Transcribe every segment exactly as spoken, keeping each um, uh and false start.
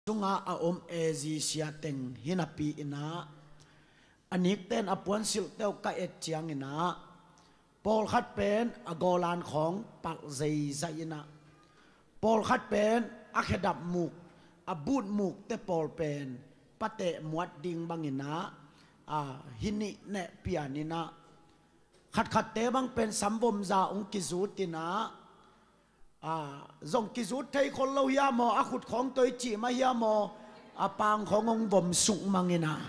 sungah a om A Z sia teng hi napi inah, a nikten a puansilhte uh ka et cianginah, pawlkhat pen a gawlan khawng palh zeizai inah, pawlkhat pen a khedap muk, a but mukte pawl pen pateh muat ding banginah, a, hi nih neh pian inah, khatkhatte bang pen samvomza hong kizut inah, a, zong kizut thei khol lo hiam aw, a khut khawng toi cih mah hiam aw, a pang khawng hong vom suk mang inah,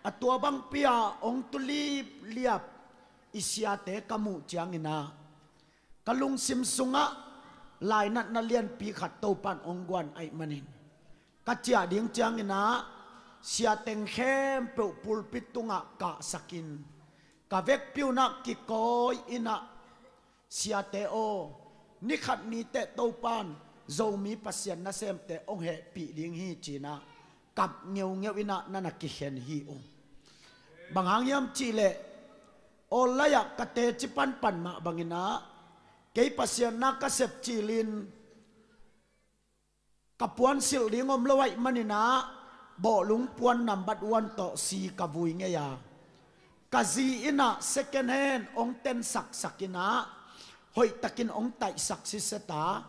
a tua bangpi-a hong tu lipliap i siate ka muh cianginah, ka lungsim sungah lainatna lianpi khat Topan hong guan ahih manin, ka ciah ding cianginah sia teng khempeuh pulpit tungah kahsakin, ka vekpi unah kikawi inah, siate aw, ni khat ni teh Topan Zomi Pasian nasemte hong hehpih ding hi ci-inah, kap ngeungeu inah na na kikhen hi uh. Bang hang hiam cihleh, online-ah ka teci panpan mah banginah, kei Pasian na ka sep cilin, ka puansilh ding om lo ahih maninah, bawhlung puan nambat one tawh C ka vui ngei a, ka zi inah second hand hong tensaksak inah, hoihtakin hong taihsak siseta,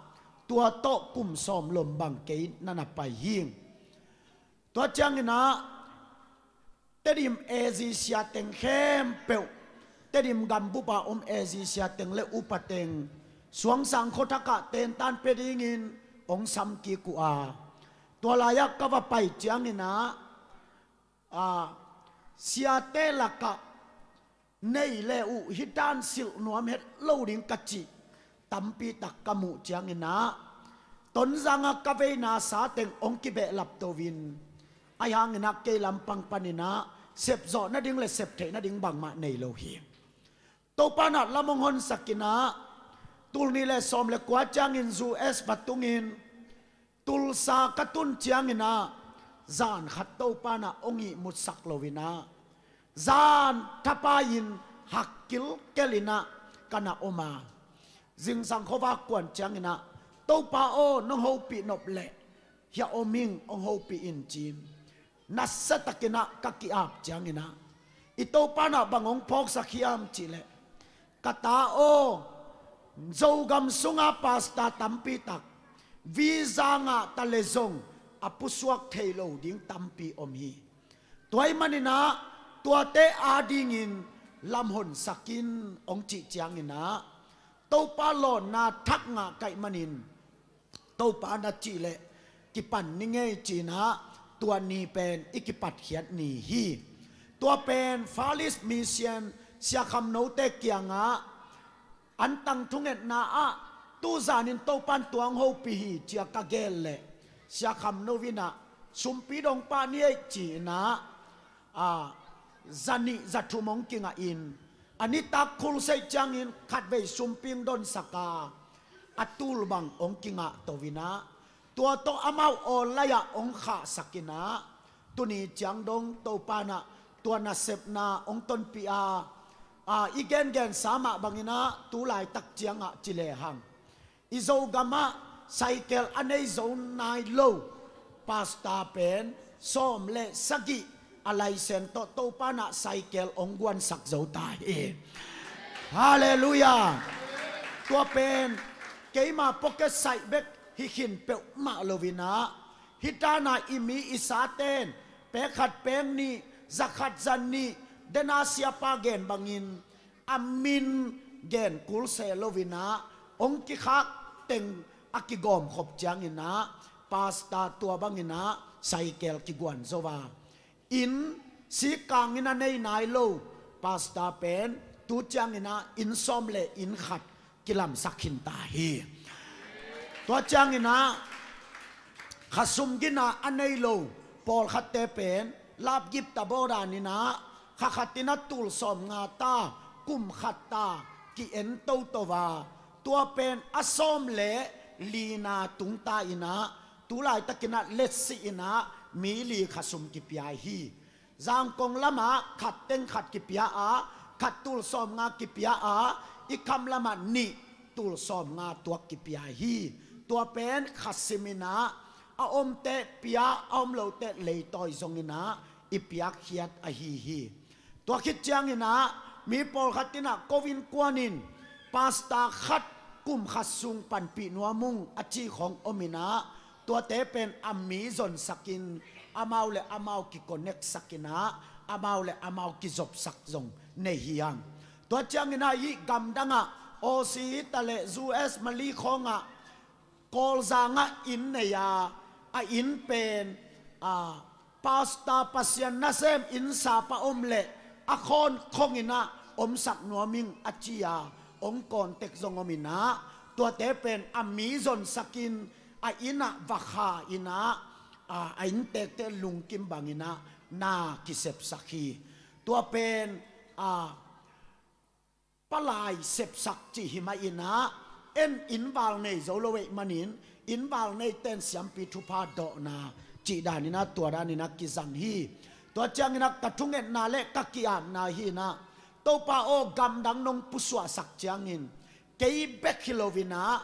tua tawh kum sawm lom bang kei na na pai hi. Tua cianginah, Tedim A Z sia teng khempeuh, Tedim gambup-a om A Z sia teng le upa teng, suangsang khuathakah tentan pia dingin hong sam kik uh a, tua lai-ah ka va pai cianginah, a, siate lakah nei le uh hi dan silh nuam het lo ding ka cih tampi tak ka muh cianginah, Tonzang-a ka veina sa teng hong kibehlap to-in, ahi hanginah kei lampang paninah sepzawh nading le septheih nading bangmah nei lo hi. Topan ah lam hong honsak inah, tul nih le sawm le kua ciangin U S va tungin, Tulsa ka tun cianginah, zan khat Topan ah hong ihmutsak lo inah, zan thapai-in hak kilkel inah ka na om a, zingsang khuavak kuan cianginah, Topa aw, nong hopih nop leh hiah om ing, hong hopih in ci-in, nasiatakinah ka ki-ap cianginah, i Topan ah bang hong phawksak hiam cihleh, ka ta aw, Zogam sunga pastor tampi tak visa ngah ta le zong a pusuak thei lo ding tampi om hi. Tua ahih maninah tuate adingin lam honsak in, hong cih cianginah, Topa lawnna thak ngah ka hih manin, Topa na cih leh kipan ni ngei ci-inah, tua ni pen i kipatkhiat ni hi. Tua pen Far East Mission Sia Kham Note kiangah, an tang thungetna ah, tuzanin Topan tua hong hopih hi ci-a ka gel leh, Sia Kham No inah, sumpi dong pah ni ei ci-inah, a, zanih zathum hong kingah in, a nitak khulseih ciangin khatvei sumpi hong donsak a, a tul bang hong kingah to inah, tua tawh amau online-ah hong khahsak inah, tuni ciang dong Topan ah tua nasepna hong tonpih a, a, i gengensa mah banginah tu laitak ciangah ci lehang, i Zogam ah cycle a nei zo nai lo pastor pen sawm le sagih a license tawh Topan ah cycle hong guansak zo ta hi. Halleluiah. Tua pen keima pocket saih bek hi khin peuhmah lo inah, hi dan a i mi i saten pek khat pek nih, za khat za nih, dena siapa gen bangin a min gen kul se lo inah, hong kikhak teng a kigawmkhop cianginah, pastor tua banginah cycle kiguan zo a, inn sikkang in a nei nai lo pastor pen tu cianginah inn sawm le inn khat kilamsak khin ta hi. Tua cianginah khasum gina a nei lo pawlkhatte pen lapgipta bawdaninah, kha khatinah tul sawmnga ta, kum khat ta ki-en toto a, tua pen a sawm le lina tungta inah, tu laitakinah letsih inah mi li khasum kipia hi. Zangkong lamah khat teng khat kipia a, khat tul sawmnga kipia a, i kham lamah nih tul sawmnga tuak kipia hi. Tua pen khasim inah, a omte pia, a om lote leitawi zongin ah i piakkhiat ahi hi. Tua khit ciangin ah mi pawlkhat in ah ko innkuan in pastor khat kum khat sung panpih nuam ung a ci khawng om in ah, tuate pen a mi zonsakin amau le amau kiconnect sakin ah amau le amau kizopsak zong nei hi hang. Tua ciangin ah hih gamdang ah Aussie hi ta leh U S, Malay khawng ah Kawlzang ah inn nei a, a inn pen a pastor, Pasian nasem innsap a om leh a khawn khawng in ah omsak nuam ing a ci a, hong contact zong om in ah, tuate pen a mi zonsakin a inn ah va kha in ah, a, a inntekte lungkim bangin ah na kisepsak hi. Tua pen a palai sepsak cih hi mah in ah, en innval nei zo lo ahih manin, innval neite in siampi thupha dawhna cih dan in ah, tua dan in ah kizang hi. Tua ciangin ah ka thungetna le ka ki-apna hi in ah, Topa aw, gamdang nong pusuahsak ciangin kei bek hi lo in ah,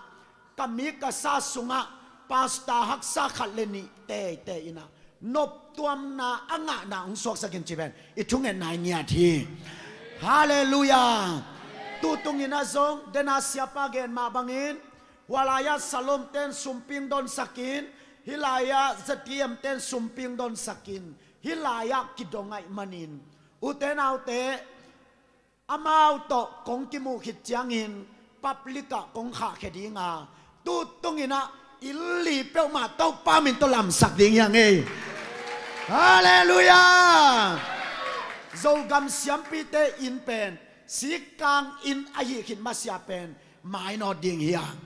ka mi ka sa sungah pastor haksa khat le nih teitei in ah noptuamna a ngahna hong suaksak in ci pen i thungetna i ngiat hi. Halleluiah. Tutung in ah zong, den a siapa gen mah bangin, hua lai-ah Shalom ten sumping donsakin, hih lai-ah Z T M ten sumping donsakin, hih lai-ah kidong ahih manin, ute naute, amau tawh kong kimuh khit ciangin public ah kong khahkhia ding a, tutung in ah inn li peuhmah Topa min tawh lamsak ding hi hang ei. Halleluiah. Zogam siampite inn pen sikkang inn ahih khit masiah pen mainawt ding hi hang.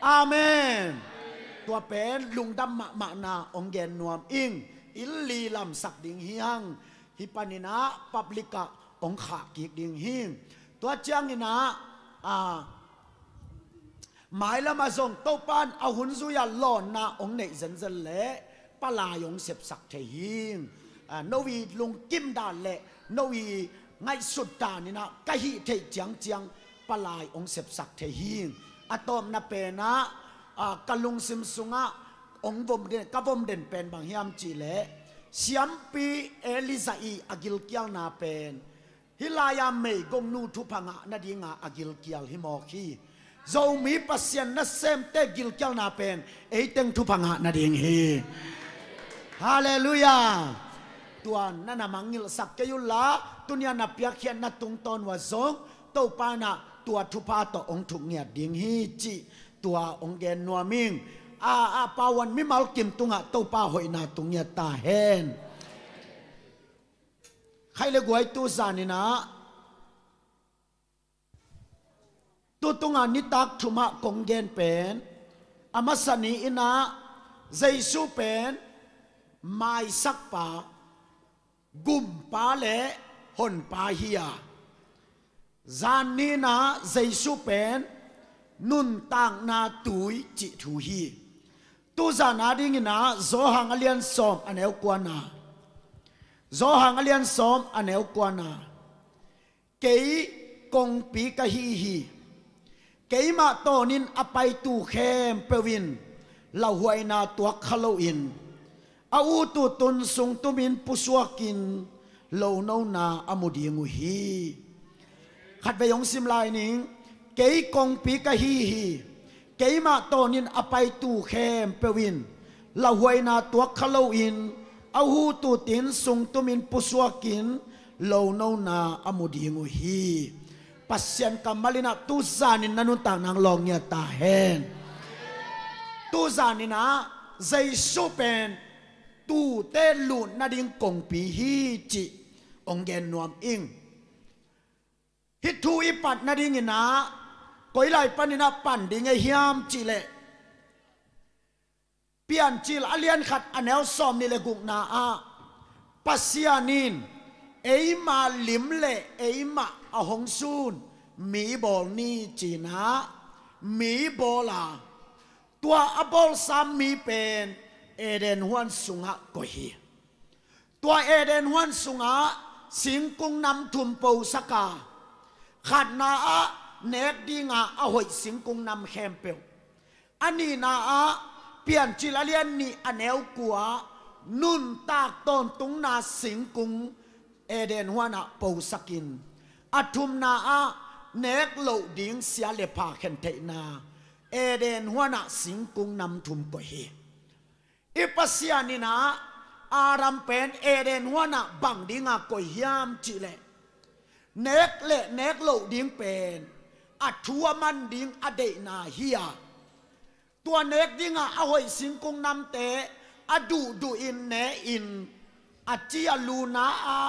Amen. Tua pen lungdam mahmahna hong gen nuam ing. Inn li lamsak ding hi hang. Hih panin ah public ah hong khah kik ding hi. Tua ciangin ah, a, mailam ah zong Topa in a hun zui-a lawnna hong neih zenzen leh palai hong sepsak thei hi. A, no i lungkim dan le no i ngaihsut dan in ah ka hih theih ciangciang palai hong sepsak thei hi. A tawpna pen ah, a, ka lungsim sungah hong vom den, ka vom den pen bang hiam cih leh, siampi Elijah i a gilkialna pen hih lai-a meigongnu thupha ngah nadinga a gilkial hi mawk hi. Zomi Pasian nasemte gilkialna pen eiteng thupha ngah nading hi. Halleluiah. Tua na na mangngilhsak kei unla, tuni-a na piakkhiatna tungtawn uh ah zong Topa in ah tua thupha tawh hong thuk ngiat ding hi cih tua hong gen nuam ing. A, a, Pauan mimal kim tungah Topa hoihna tung ngiat ta hen. Khaih le guai, tu zan in ah, tu tunga nitak thum ah kong gen pen, a masa ni in ah Jesu pen maisakpa, gumpa le honpa hi a, zan ni in ah Jesu pen nuntakna tui cih thu hi. Tu zan a ding in ah Johan a lian sawm a neu kuana, Johan a lian sawm a neu kuana, kei kongpi ka hi hi. Keimah tawnin a paitu khempeuh in lauhuaina tuak kha loin a ut utun sungtumin pusuakin lonona a mu ding uh hi. Khatvei hong sim lai ning. Kei kongpi ka hi hi. Keimah tawnin a paitu khempeuh in lauhuaina tuak kha loin a ut utin sungtumin pusuakin lonona a mu ding uh hi. Pasian kammal in ah tu zanin na nuntakna hong lawng ngiat ta hen. Tu zanin ah Jesu pen tuute lut nading kongpi hi cih hong gen nuam ing. Hih thu i pat nadingin ah koi lai panin ah pan ding ei hiam cih leh, Piancil a lian khat a neu sawm nih le gukna ah, Pasian in eima lim le eima a hong sun mi bawl ni ci-in ah mi bawl a, tua a bawlsa mi pen Eden huan sungah koih hi. Tua Eden huan sungah singkung nam thum posak a, khatna ah nek dinga a hoih singkung nam khempeuh, a nihna ah Piancil a lian nih a neu kua, nuntak tawntungna singkung Eden huanah posakin, a thumna ah nek loh ding sia le pha khentheihna Eden huanah singkung nam thum koih hi. I Pasian in ah Adam pen Eden huanah bang dinga koih hiam cihleh, nek le nek loh ding pen a thu a man ding a deihna hi a, tua nek dinga a hoih singkung namte a duhduhin ne-in, a ci a luna a,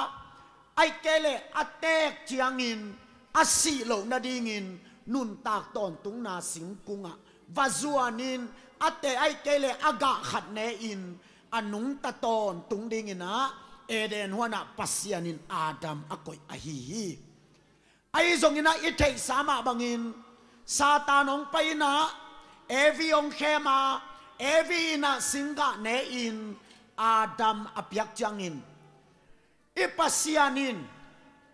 ahih kei leh a teek ciangin a sih loh nadingin nuntak tawntungna singkungah va zuanin, a teh ahih kei leh a gah khat ne-in a nungta tawntung dingin ah Eden huanah Pasian in Adam a koih ahi hi. Ahi zongin ah i theihsa mah bangin Satan hong pai-in ah Evi hong khem a, Evi in ah singgah ne-in Adam a piak ciangin, i Pasian in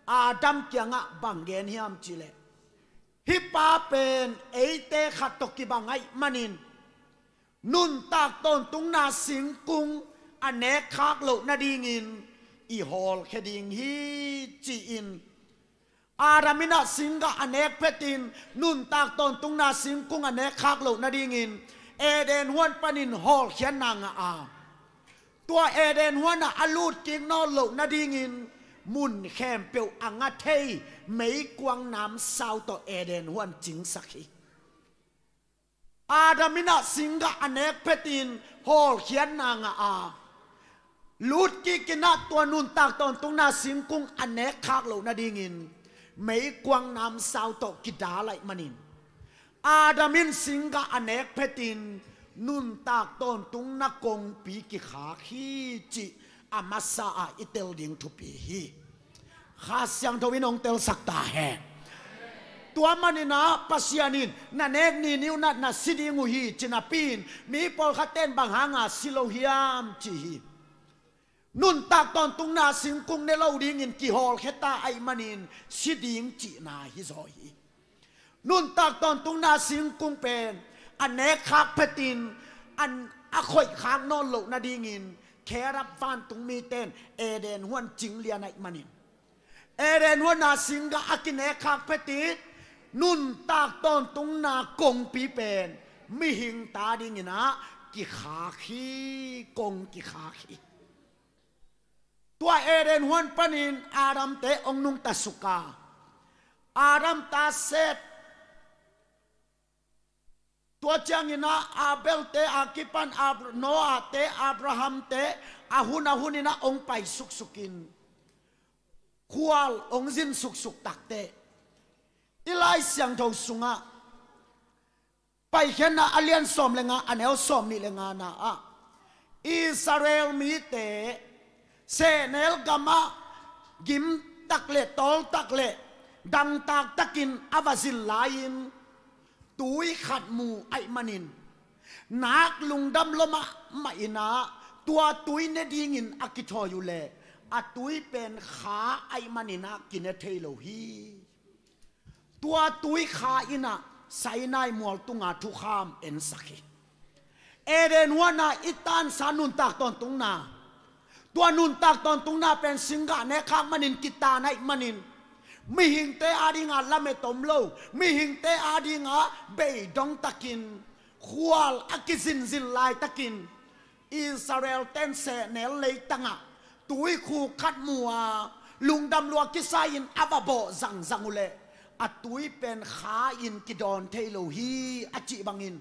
Adam kiangah bang gen hiam cihleh, hih pa pen eite khat tawh kibang ahih manin nuntak tawntungna singkung a nek khak loh nadingin i hawlkhia ding hi, ci-in Adam in ah singgah a nek phetin nuntak tawntungna singkung a nek khak loh nadingin Eden huan panin hawlkhiatna ngah a, tua Eden huanah a lutkik nawn loh nadingin mun khempeuh a nga thei meikuang namsau tawh Eden huan cingsak hi. Adam in ah singgah a nek phetin hawlkhiatna ngah a, lutkik in ah tua nuntak tawntungna singkung a nek khak loh nadingin meikuang namsau tawh kidal ahih manin, Adam in singgah a nek phetin nuntak tawntungna kongpi kikhak hi, cih a masa ah i tel ding thupi hi. Kha Siangtho in hong telsak ta hen. Tua manin ah Pasian in, "Na nek ni ni un ah na si ding uh hi," ci napi-in mi pawlkhatte in, "Bang hanga si lo hiam?" ci hi. Nuntak tawntungna singkung ne lo dingin kihawlkhia ta ahih manin si ding cihna hi zaw hi. Nuntak tawntungna singkung pen a nek khak phetin an a khoih khak nawn loh nadingin kherub vantungmite in Eden huan cing lian ahih manin, Eden huana singgah a kinek khak phetin nuntak tawntungna kongpi pen mihingte adingin ah kikhak hi, kong kikhak hi. Tua Eden huan panin Adamte hong nungta suk a, Adam ta Seth, tua ciangin ah Abelte a kipan Ab-, Noahte, Abrahamte, a hun a hunin ah hong pai suksukin khual hong zin suksuk takteh, i Lai Siangtho sungah Paikhiatna a lian sawm le nga, a neu sawm nih le ngana ah Israel mite sehnel gamah gimtak le tawltak le dangtak takin a va zin lai-in tui khat mu ahih manin, nak lungdam lua mahmah in ah tua tui ne dingin a kithawi uh leh a tui pen kha ahih manin ah kine thei lo hi. Tua tui kha in ah Sinai mual tunga thukham ensak hi. Eden huana i tansa nuntak tawntungna, tua nuntak tawntungna pen singgah nek khak manin kitan ahih manin, mihingte adinga lamet om lo, mihingte adinga beidong takin khual a kizinzin laitakin Israel-ten sehnel leitangah tuikhuk khat mu a, lungdam lua kisa-in a va bawh zangzang uh leh a tui pen kha-in kidawn thei lo hi, a cih bangin,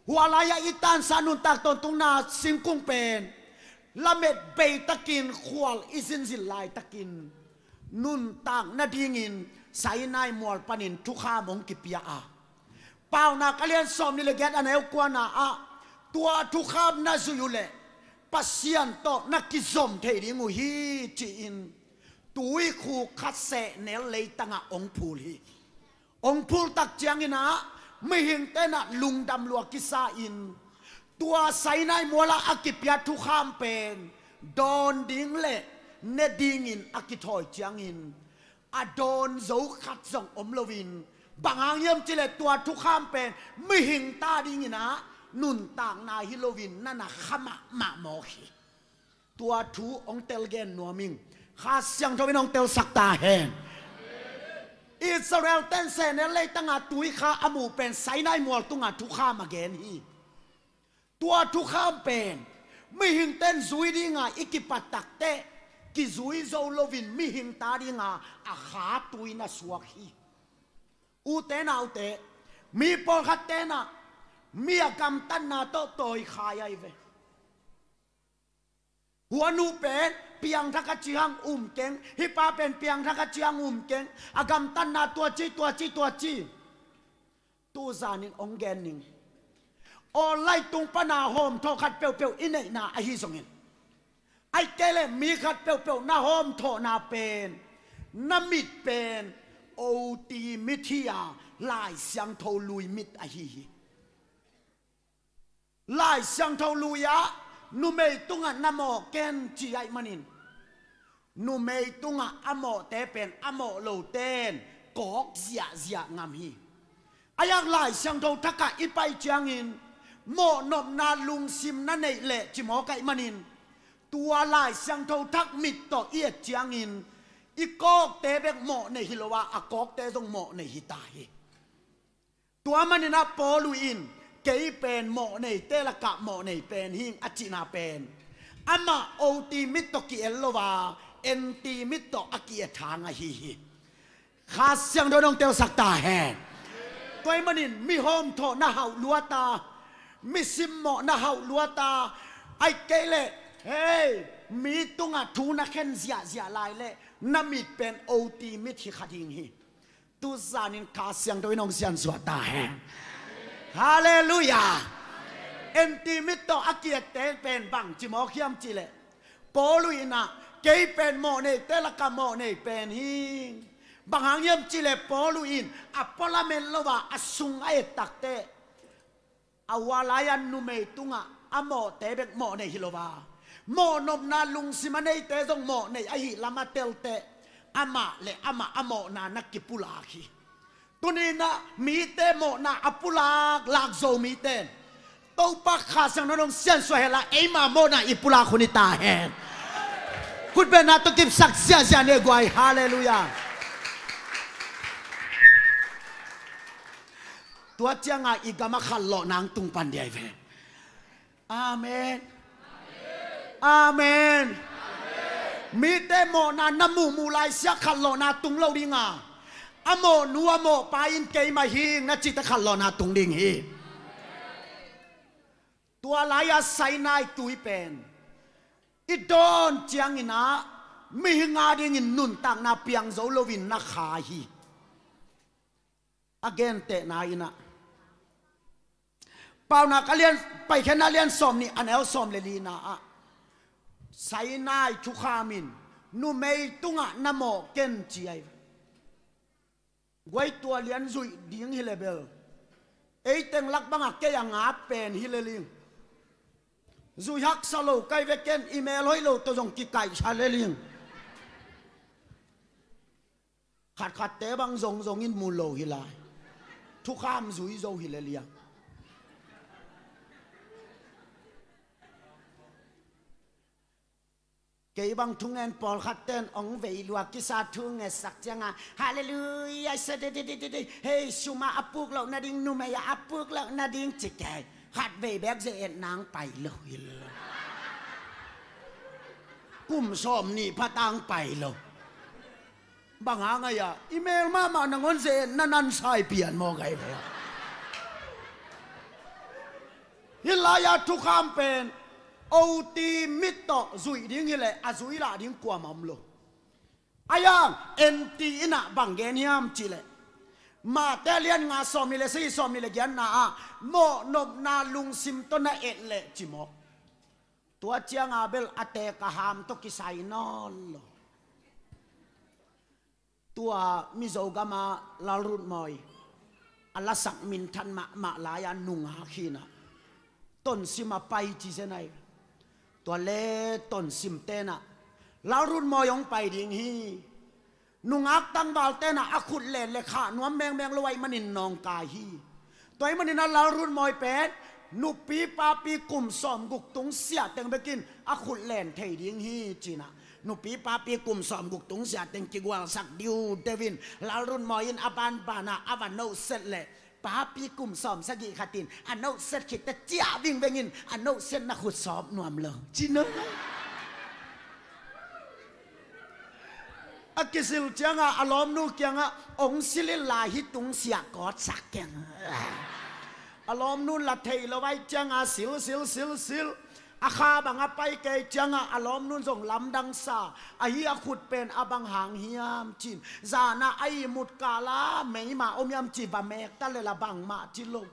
hua lai-ah i tansa nuntak tawntungna singkung pen lamet beitakin khual i zinzin laitakin nuntak nadingin Sinai mual panin thukham hong kipia a, Paunak a lian sawm nih le giat, a neu kuana ah tua thukham na zuih uh leh Pasian tawh na kizom thei ding uh hi, ci-in tuikhuk khat sehnel leitangah hong phul hi. Hong phul tak ciangin ah mihingte in ah lungdam lua kisa-in tua Sinai mualah a kipia thukham pen dawn ding le ne dingin a kithawi ciangin a dawn zo khat zong om loin, bang hang hiam cih leh tua thukham pen mihingte adingin ah nuntakna hi loin na na kha mahmah mawk hi. Tua thu hong tel gen nuam ing. Kha Siangtho in hong telsak ta hen. Israel ten sehnel leitanga tuikha a muh pen Sinai mual tunga thukham a gen hi. Tua thukham pen mihingten zui dinga i kipat takteh kizui zo loin mihing ta dinga a kha tui na suak hi. Ute naute, mi pawlkhat tenah mi a gamtatna tawh tawikhai ahi ve. Huanu pen piangthak a cihang um keng, hipa pen piangthak a cihang um keng, a gamtatna tua ci, tua ci, tua ci. Tuzanin hong gen ning. Online tung pana hawmthawh khat peuhpeuh i neihna ahi zongin, ahih kei leh mi khat peuhpeuh na hawmthawhna pen, na mit pen oti mit hi a, Lai Siangtho lui mit ahi hi. Lai Siangtho lui-ah numei tungah na mawh ken ci ahih manin, numei tungah a mawhte pen a mawh loten kawk ziahziah ngam hi. A yak Lai Siangtho thakah i pai ciangin mawhnopna lungsim na neih leh cimawk ahih manin, tua Lai Siangtho thak mit tawh i et ciangin i kawkte bek mawh nei hi lo a, a kawkte zong mawh nei hi ta hi. Tua maninah Paulu in, "Kei pen mawh neite lakah mawh nei pen hing," a cihna pen amah oti mit tawh ki-el lo a, enti mit tawh a ki-et hang ahi hi. Kha Siangtho in hong telsak ta hen. Tua ahih manin mi hawmthawh na hauh luat a, mi simmawh na hauh luat a, ahih kei leh hei, mi tungah thu na khen ziahziah lai leh na mit pen oti mit hi kha ding hi. Tuzanin Kha Siangtho in hong siansuah ta hen. Halleluiah. Enti mit tawh a ki-ette pen bang cimawk hiam cihleh, Paulu inah, "Kei pen mawh neite lakah mawh nei pen hing." Bang hang hiam cihleh Paulu in a pualam et lo a, a sung a et takteh, a hua lai-a numei tungah a mawhte bek mawh nei hi lo a, mawhnopna lungsim a neite zong mawh nei ahih lam a telteh, amah le amah a mawhna na kipulak hi. Tuninah mite mawhna a pulak lak zo mite in Topa Kha Siangtho in hong siansuah hen la, eima mawhna i pulak hun hi ta hen. Khutbetna tawh kipsak ziahziah ni guai. Halleluiah. Tua cianga i gama khatlawhna hong tung pan ding ahi ve. Amen. Amen. Mite mawhna na muhmuh laisiah khatlawhna tung lo dinga, a mawhnu a mawhpa in, "Keimah hing," na cihte khatlawhna tung ding hi. Tua lai-a Sinai tui pen i dawn cianginah mihing adingin nuntakna piang zo loin na kha hi. A gentehna inah, Paunak a lian, Paikhiatna lian sawmnih, a neu sawm le lina ah Sinai thukham in, "Numei tungah na mawh ken," ci ahi. Guai, tua lian zuih ding hi le bel, ei teng lak bangah kei a ngap pen hi le ling. Zuih haksa lo kai ve ken, i mel hoih lo tawh zong kikaihsa le ling. Khatkhatte bang zongzong in mu lo hi lai. Thukham zui zo hi le liang. Kei bang thungen pawlkhat ten hong vei lua kisa thu ngetsak cianga, "Halleluiah, sa de de de de de, hei, sum ah a puk loh nading, numei ah a puk loh nading," ci kei. Khatvei bek ze-et nang pai lo hi lo. Kum sawmnih pha tang pai lo. Bang hang a hia, i mel mahmah nangawn ze-etna nan sai pian maw gai ve. Hih lai-a thukham pen oti mit tawh zuih ding hileh a zui lah ding kuamah om lo. A yang enti inah bang gen hiam cihleh, Mate lian nga sawmnih le sagih, sawmnih le giatna ah mawhnopna lungsim tawh na et leh cimawk. Tua cianga bel a teek a ham tawh kisai nawn lo. Tua Mizo gama Lalrutmawi a lasak minthan mahmah lai-a nungak hinah Tonsim a pai ci zen ahi. Tua le Tonsim tenah Lalrutmawi hong pai ding hi. Nungak tangval tenah a khut len le khah nuam mengmeng lo ahih manin nawngkai hi. Tua ahih manin a Lalrutmawi pen Nupi papi kum sawmguk tungsiah teng bekin a khut len thei ding hi cinah, nupi papi kum sawmguk tungsiah teng kigualsak diu deuhin Lalrunmawi in a banbanah a va nohset leh, papi kum sawmsagih khatin a nohset khitte ciah vingvengin a nohset na khut sawp nuam lo cina. A kisil ciangah a lawmnu kiangah, ong silin lai hi tungsiah kawtsak keng. A lawmnu la thei lo ai ciangah sil sil sil sil. A kha bang a pai kei ciangah a lawmnun zong lamdang sa. Ahi a khut pen a bang hang hiam cin, zanah a ihmut kala meima om hiam ci, va mek ta lela bangmah ci lo.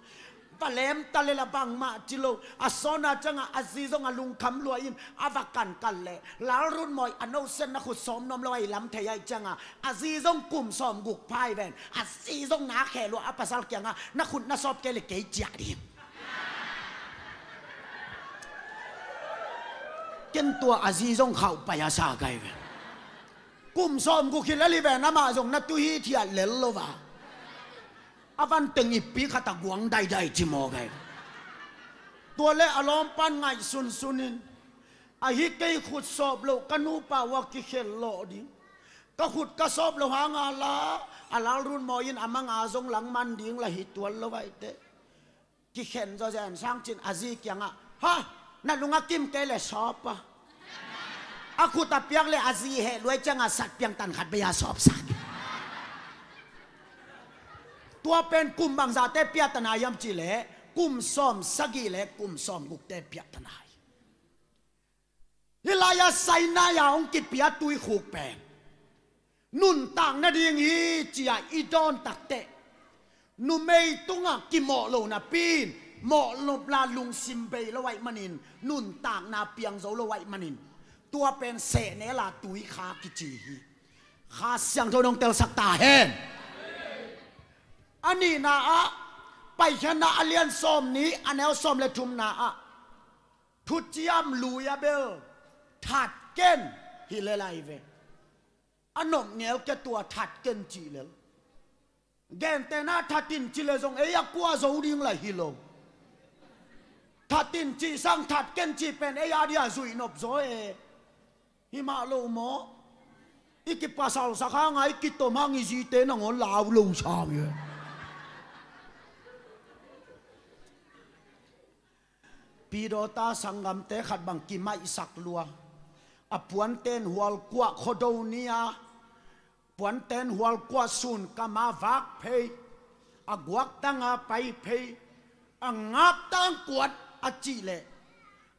Va lem ta lela bangmah ci lo. A sawnah ciangah a zi zong a lungkham lua in a va kankan leh Lalrunmawi a nohset na khut sawm nuam lo ai lam thei ai ciangah a zi zong kum sawmguk phai ven. A zi zong na kheh lua a pasal kiangah na khut na sawp kei le kei ciah ding. Ken tua a zi zong khauh pai a sa kai ven. Kum sawmguk hi lel hi ven amah zong na tu hi thiat lel lo va. A van teng ippi khat a guang daidai ci maw kei. Tua le a lawmpan ngaih sunsun in, ahi kei khut sawp loh ka nupa uh a kikhen lawh ding. Ka khut ka sawp loh hanga la a Lalrunmawi in a manga zong langman ding la hi tuan lo vaite. Kikhen zawzen sang cin a zi kiangah, ha, na lung a kim kei le sawp a. A khut a piak le a zi heh luai ciangah sat piang tan khat bei a sawpsak. Tua pen kum bangzate piatana hiam cihleh kum sawm sagih le kum sawm gukte piatana hi. Hih lai-ah Sinai-a hong kipia tuikhuk pen nuntak nading hi ci-a i dawn takteh, numei tungah kimawh lo napi in, mawh nopla lungsim bei lo ahih manin, nuntakna piang zo lo ahih manin, tua pen sehnela tuikha kici hi. Kha Siangtho in hong telsak ta hen. A nihna ah, Paikhiatna a lian sawm nih a neu sawm le thumna ah, thuciam lui a bel thatken hi lel ahi ve. A nopngel ke tua thatken cih lel. Gentehna thatin cih le zong ei a kua zo ding la hi lo. Thatin cih sang thatken cih pen ei a dia zuih nop zaw e. Hi mah lo maw? I kipasalsak hanga i kitom hang i zite nangawn lau lo sam hi. Pidawta sanggamte khat bang kimaihsak lua. A puanten hual kuah khuado ni-a, puanten hual kuah sun kama vak phei, a guaktanga pai phei, a ngaptang kuat a cih leh,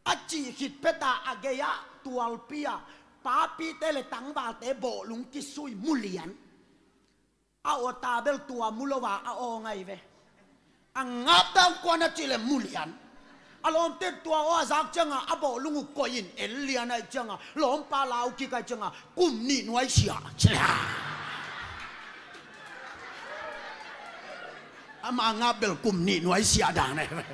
a cih khit peta a gei-ah tualpi-ah papite le tangvalte bawhlung kisui mulian. A awta bel tua mu lo a a aw ngai ve. A ngaptang kuan a cih le mulian. A lawmte tua aw a zak cianga a bawhlung uh koih in en lian aih cianga lawmpa lau kik aih cianga kum nih nuai sia. Ama ngap bel kum nih nuai sia dan aih ve.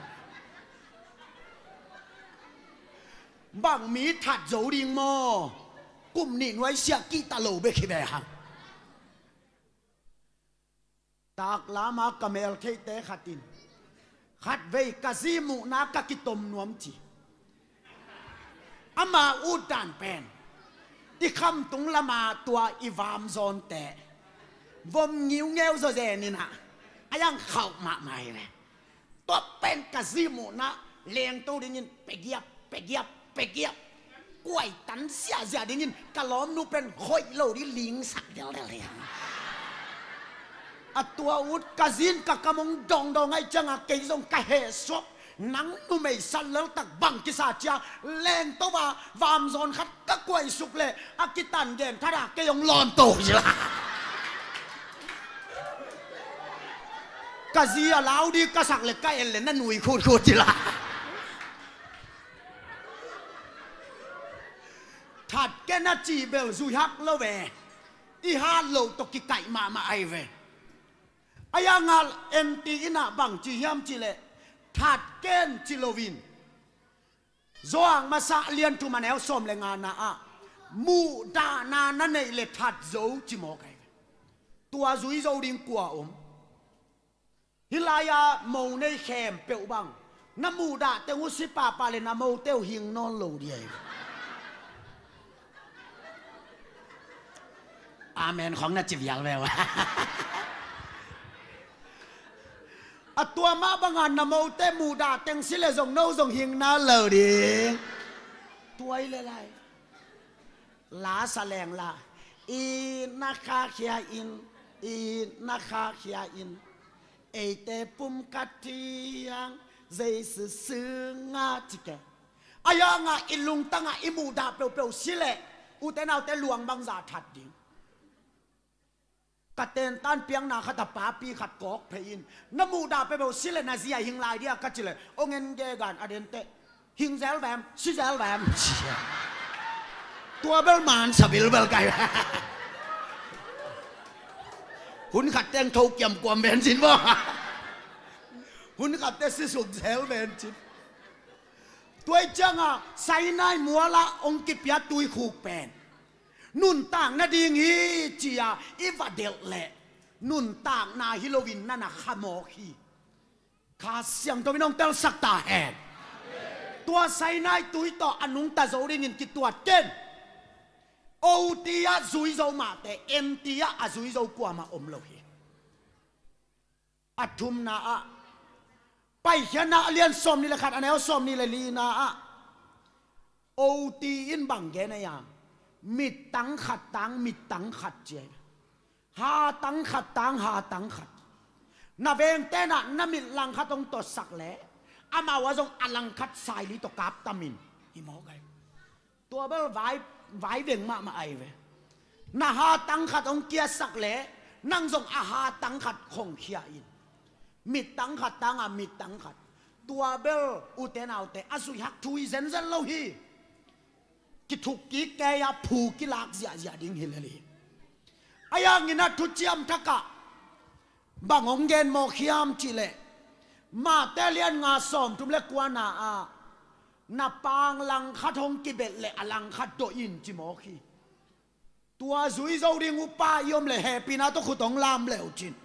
Bang mi that zo ding maw? Kum nih nuai sia kihta lo bek hi ve hang. Taklama ka meltheite khatin khatvei ka zi muhna ka kitom nuam ci. Ama utdan pen i khamtung lama tua i vamzawnte vom ngiungeu zawzen inah a yang khauh mahmah hi ve. Tua pen ka zi muhna lengto dingin pegiap pegiap pegiap kuai tan ziahziah dingin ka lawmnu pen hoih lo ding lingsak delhdel hi. A tua ut ka zin ka kamong dawngdawng aih cianga kei zong ka hehsuak nang numei sat leltak bang kisa cia lengto a vamzawn khat ka kuaisuk le a kitan gen thada kei hong lawnto hi la. Ka zi a lau ding ka sak le ka en le na nui khutkhut hi la. Thatken a cih bel zuihak lo ve. I hat loh tawh kikaih mahmah ahi ve. A yang a en ti inah bang ci hiam cih leh thatken ci loin Zawhang masa lian thum a neu sawm le ngana ah muhdahna na neih le that zo ci mawk ahi ve. Tua zui zo ding kua om? Hih lai-a mo nei khempeuh bang Na muhdah teng uh si pahpah le na mote uh hing nawn lo ding hi. Amen khong na ci vial ve uh. A tua mah banga na mote muhdah teng si le zong no zong hing nawn lo ding. Tua hi le lai. La sa leng la, i na khakhia in, i na khakhia in, eite pum ka thiang, Jesu sunga ci ke. A yanga i lungtanga i muhdah peuhpeuh si leh, ute naute luang bangza that ding. Ka tentan piakna khat a papi khat kawk phei in, na muhdah peuhpeuh si le na zia hing lai dia ka ci le, ong en gegan a dente, hing zel vem, si zel vem. Tua bel man sa bilbel kai. Hun khat teng tho kiam kuam ven cin maw. Hun khat te si suk zel ven cin. Tua i cianga Sinai muala ong kipia tuikhuk pen nuntak nading hi cia i va delh leh, nuntakna hi loin nana khamawk hi. Kha Siangtho in hong telsak ta hen. Tua Sinai tui tawh a nungta zo dingin kituat ken. Oti ah zui zo mahte, enti ah a zui zo kuamah om lo hi. A thumna ah, Paikhiatna a lian sawm nih le khat, a neu sawm nih le lina ah, oti in bang gen ei a, mittang khat tang mittang khat ci ei. Hatang khat tang hatang khat. Na vengte na, na mit langkhat hong totsak le, amau a zong a langkhat saili tawh kaptamin. Hi mawk ei. Tua bel vai, vai veng mahmah ahi ve. Na hatang khat hong kiasak le, nang zong a hatang khat khong khia in. Mittang khat tanga mittang khat. Tua bel ute naute a zuih hak thu hi zenzen lo hi. Kithuk kik kei a phu kilak ziahziah ding hi lel hi. A yangin a thuciam thakah bang hong gen mawk hiam cihleh, Mate lian nga sawm thum le kuana ah, na pang langkhat hong kibelh le a langkhat dawh in ci mawk hi. Tua zui zo ding upa i om le hehpihna tawh khut hong lam leu cin.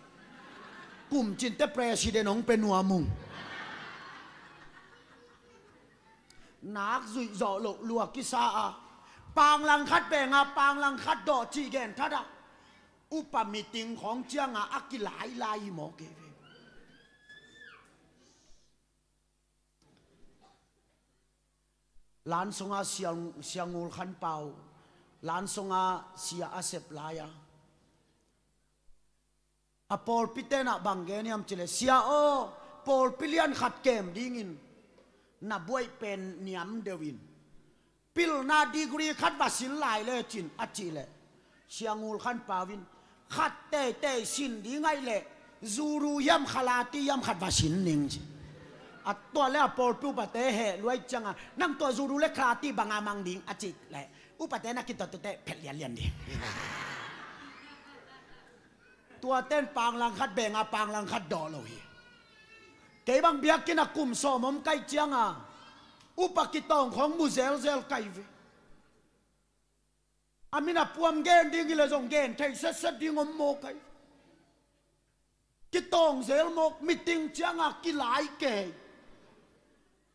Kum cinte president hong pe nuam ung. Nak zuih zawh loh lua kisa a, pang langkhat benga pang langkhat dawh cih gen that a, upa meeting khawng cianga a kilailai hi mawk ei ve. Lansunga Siang, Siangul Khanpau, Lansunga sia a sep lai-a, a pawlpi tenah bang gen hiam cileh, sia aw, pawlpi lian khat kem dingin na buaih pen niam deuhin, pilna degree khat va sin lai lecin a cihleh, Siangul Khanpau in, khat teitei sin ding aih leh, zuru hiam khalati hiam khat va sin ning ci. A tuah le a pawlpi upate heh luai cianga, nang tuah zuru le khalati banga mang ding a cih leh, upate na kituattute phelh lianlian ding. Tuaten pang langkhat benga pang langkhat dawh lo hi. Kei bang biakinn a kum sawm om kaih cianga, upa kitawng khawng mu zelzel kaih ve. A min a puam gen ding hileh zong gen thei setset ding om maw kaih. Kitawng zel mawk, meeting cianga kilai kei.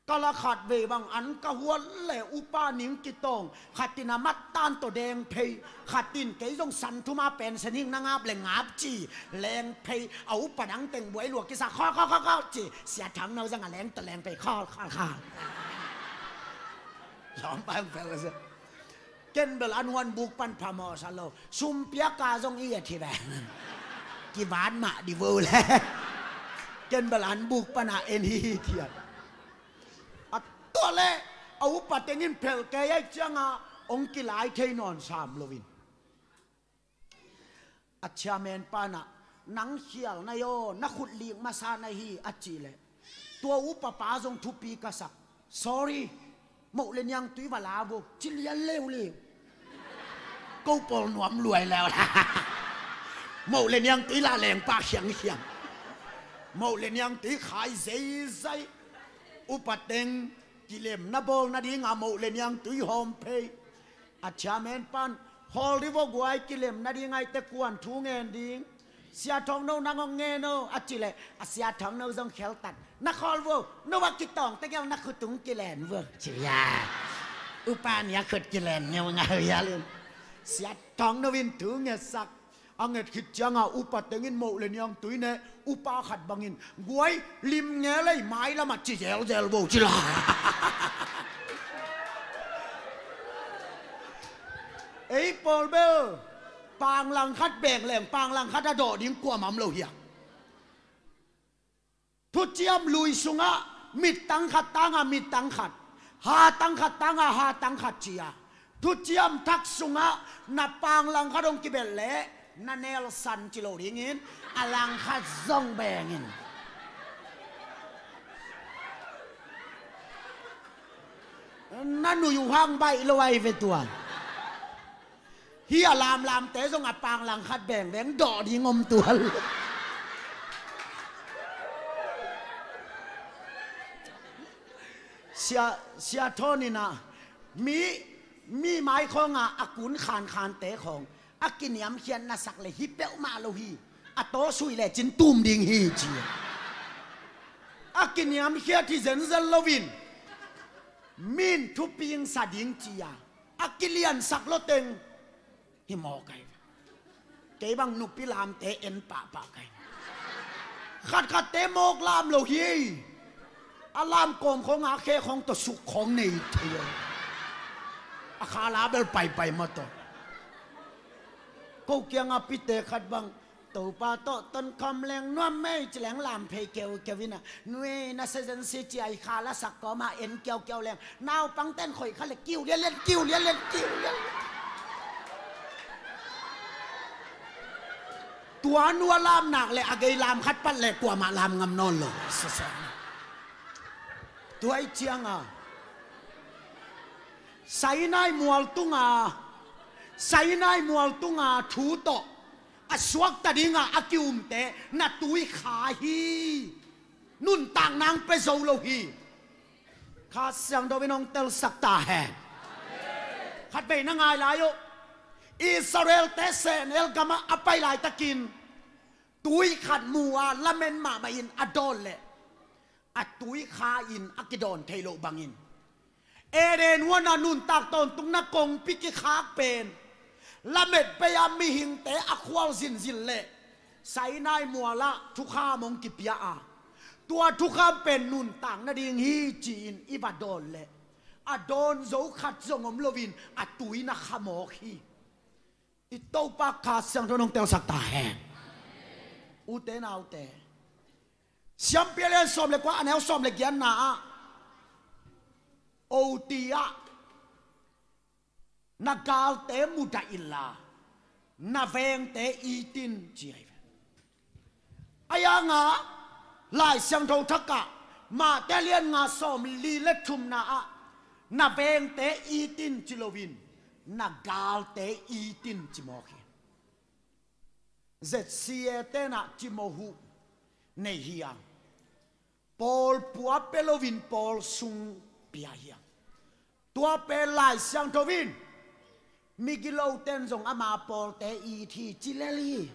Kala khat vei bang an ka huat le upa ning kitawng, khatin a mattan tawh deng phei, khatin kei zong san thuma pension hing na ngap le ngap ci, leng phei, a upa dang teng buai lua kisa, khaw khaw khaw khaw ci, Sia Thang Nau zanga leng tawh leng phei, khaw khaw khaw. Lawm pang pel ka sia. Ken bel an huan buk pan phamawh sa lo. Sum piaka zong i et hi ve. Kivan mah di vo le. Ken bel an buk pana en hi hi thiat. A tuah le a upa tengin phelh kei aih cianga hong kilai thei nawn sam loin. A chairman panah, nang khial na hi aw, na khut lik masa na hi a cihleh, tua upapa zong thupi ka sak. Sorry, moh le niangtui va la vo ci lian leuleu. Ko pawl nuam luai leu. Moh le niangtui la lengpa khiangkhiang. Moh le niangtui khai zeizai. Upa teng kilemna bawl nadinga moh le niangtui hawm phei. A chairman pan, hawl ri vo guai, kilem nading aite kuan thu ngen ding. Sia Thawng No nang hong ngen o, a cih leh a Sia Thawng No zong kheltat. Na khawl vo, no a kitawng tegel na khut tung kilen vo, ci a. Upa nih a khut kilen ngeungau hial in. Sia Thawng No in thu ngetsak. A nget khit ciangah upa teng in moh le niangtui ne, upa khat bangin guai lim nge lei mailamah ci zelzel vo ci la. Ei pawl bel panglang khat beng leng panglang khat a dawh ding kuamah om lo hiam? Thuciam lui sungah mittang khat tangah mittang khat, hatang khat tangah hatang khat ci a. Thuciam thak sungah na panglang khat hong kibelh leh na nelsan ci lo dingin a lang khat zong beng in. Na nui uh hang baih lo ai ve tua. Hih a lamlamte zong a panglang khat bengveng dawh ding om tual. Sia, Sia Thawn in ah mi, mi mai khawngah a kun khankhante khawng a kiniamkhiat na sak le hi peuhmah lo hi. A tawsui le cin tum ding hi ci. A kiniamkhiat hi zenzen loin min thupingsa ding ci a a kiliansak loteng hi mawk ai. Kei bang nupi lamte en pahpah kai. Khatkhatte mawk lam lo hi. A lam kawm khawng a khe khawng tawh suk khawng nei thei a. A khala bel paipai mah tawh. Ko kiangah pite khat bang Topa tawh tonkhawm leng nuam mei ci leng lam phei keukeu in a, nui na sezensi ci a i kha lasak kawmah en kiaukiau leng naupangten khoih kha le kiu lianlian kiu lianlian kiu lianlian. Tua nu a lam nak le a gei lam khat pat le kuamah lam ngam nawn lo. Tua i cianga Sinai mual tunga, Sinai mual tunga thu tawh a suakta dinga a kiumte na tui kha hi. Nuntak nang pia zo lo hi. Kha Siangtho in hong telsak ta hen. Khat vei na ngai lai uh. Israelte sehnel gamah a pai laitakin tui khat mu a lamen mahmah in a dawn leh a tui kha in a kidawn thei loh bangin Eden huana nuntak tawntungna kongpi kikhak pen lamet pei-a mihingte a khual zinzin leh Sinai mualah thukham hong kipia a, tua thukham pen nuntak nading hi ci-in i va dawn leh a dawn zo khat zong om loin a tui na khamawk hi. I Topa Kha Siangtho in hong telsak ta hen. Ute naute, Siampi a lian sawm le kua a neu sawm le giatna ah, oti ah na galte mudah inla na vengte it in ci ahi ve. A yanga Lai Siangtho thakah Mate lian nga sawm li le thumna ah na vengte it in ci loin na galte it in ci mawk hi. Z C A tenah cimawh huh nei hiang. Pawl pua pia loin pawl sung pia hiang. Tua pen Lai Siangtho in migiloten zong ama pawlte it hi ci lel hi.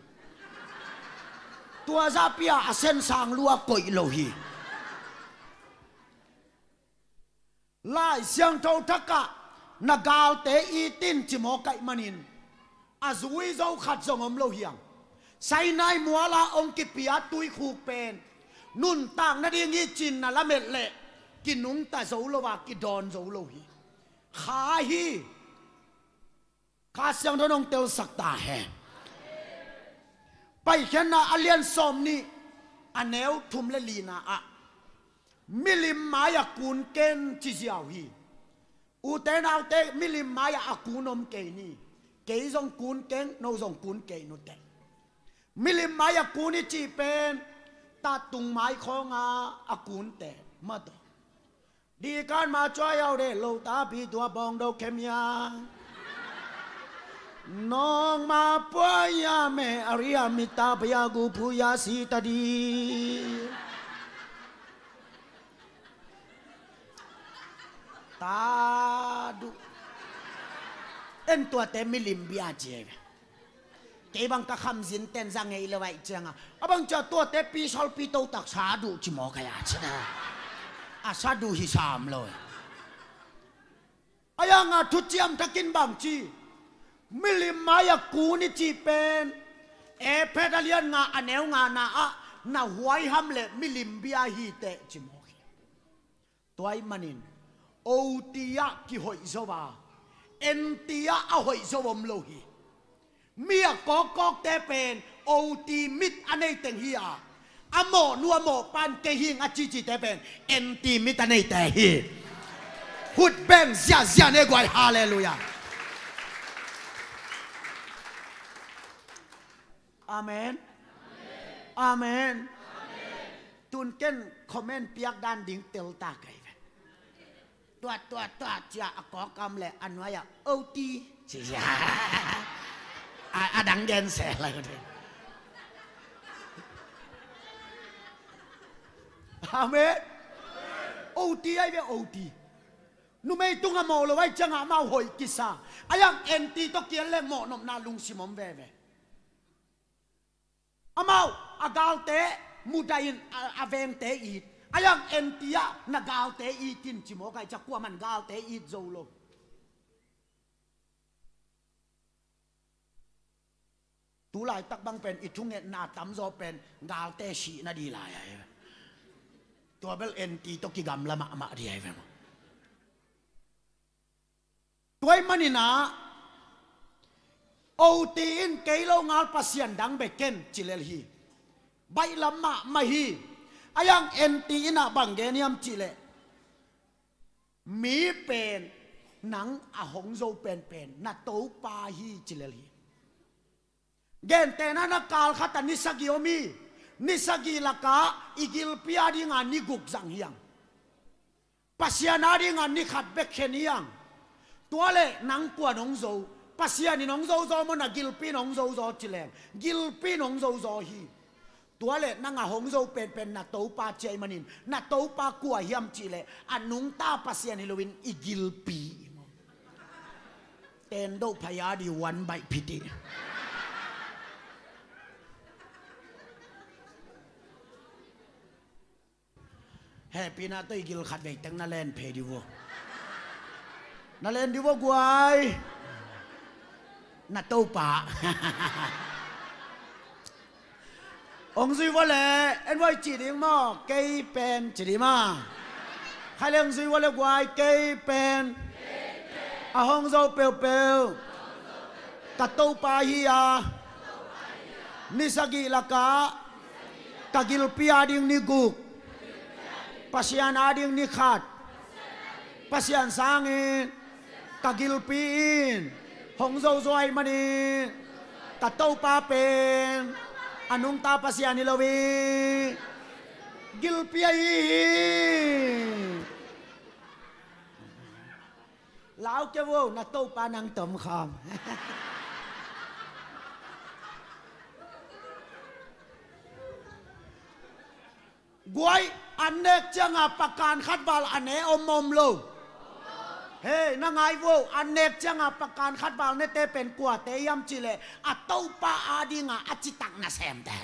Tua zahpi-a a sensang lua koih lo hi. Lai Siangtho thakah na galte it in cimawh kaih manin a zui zo khat zong om lo hiang. Sinai muala hong kipia tuikhuk pen nuntak nading hi cin na lamet leh kinungta zo lo a kidawn zo lo hi. Kha hi. Kha Siangtho in hong telsak ta hen. Paikhiatna a lian sawm nih a neu thum le lina ah milim mai-ah kun ken ci ziau hi. Ute naute, milim mai-ah a kun om kei ni. Kei zong kun keng, no zong kun kei nute. Milim mai-ah kun i cih pen tatung mai khawnga a kunte mah tawh. Dikan ma cuai au de lo ta pi tua bawng do khem ya. Nong ma pua ya me a ria mi ta pa ya gu phu ya si ta di. Ta du. En tuate milim bia cie. Kei bang ka khamzin ten za ngei lo aih cianga, a bang cia tuate pi sol pi to tak sa duh ci maw ka ya cina. A sa duh hi sam lo. A yanga thuciam thakin bang ci, milim mai a kun i ci pen, e phet a lian nga a neu nga na ah na huai ham le milim bia hi teh ci maw hi. Tua ahih manin, oti ah kihoih zo a, enti ah a hoih zo om lo hi. Mi a kawkkawkte pen oti mit a nei teng hi a, a mawhnu a mawhpan kei hing a cicite pen enti mit a neite hi. Hut beng ziahziah ne guai, halleluiah. Amen. Amen. Tun ken comment piak dan ding tel ta kai ve. Tuat, tuat, tuat cia a kawkam le a nuai a oti ci cia. A, a dang gen se lai ko te. Amen. Oti ai ve oti. Numei tunga mawh lo ai cianga amau hoih kisa. A yang enti to kian le mawh nopna lungsim om veve. Amau a galte mudahin a, a vengte it. A yang enti ah na galte itin ci maw kai cia kuaman galte it zo lo. Tulaitak bang pen i thungetna tamzaw pen galte sihna di lai ai. Tua bel enti to kigamla mahmah di ai ve maw. Tua ahih maninah, oti in kei lo ngal pasian dang bek ken ci lel hi. Baihlam mahmah hi. A yang enti inah bang gen hiam cihleh, mi pen nang a hong zo penpen na Topa hi ci lel hi. Gentehna na kal khat a ni sagih om hi. Ni sagih lakah i gilpi a dinga ni guk zang hiang. Pasian a dinga ni khat bek khen hiang. Tua le nang kua nong zo? Pasian in hong zo zaw maw na gilpi in hong zo zaw ci leng gilpi in hong zo zaw hi. Tua le nang a hong zo penpen na Topa ci ahih manin na Topa kua hiam cihleh a nungta Pasian hi loin i gilpi. Tendoh phaya di wan baih phiti. Hehpihna tawh i gil khat vei teng na len phei di vo. Na len di vo guai. Na Topa. Hong zui vua le, en vua i cih ding maw, kei pen cih ding maw. Khai le hong zui vua le guai, kei pen a hong zo peuhpeuh ka Topa hi a, ni sagih lakah ka gilpi a ding ni guk, Pasian a ding ni khat, Pasian sangin ka gilpi in hong zo zaw ahih manin ka Topa pen a nungta Pasian hi lo hi. Gilpi ahi hi. Lau kei vo, na Topa nang tom kham. Guai, an nek cianga pakan khat val a ne om om lo. Hei, na ngai vo, an nek cianga pakan khat val nete pen kuate hiam cihleh a Topa a dinga a citak nasemte.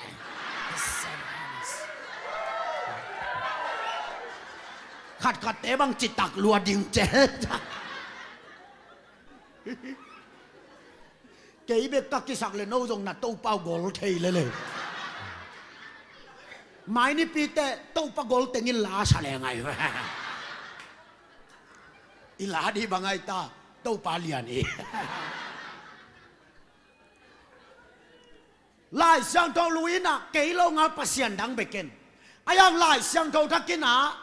Khatkhatte bang citak lua ding ce. Kei bek ka kisak le no zong na Topa uh gol thei lele. Mai nipi teh Topa gol tengin la sa le ngai. I la dih bang ai ta, Topa lian i. Lai Siangtho lui inah kei lo ngal Pasian dang bek ken. A yang Lai Siangtho thakinah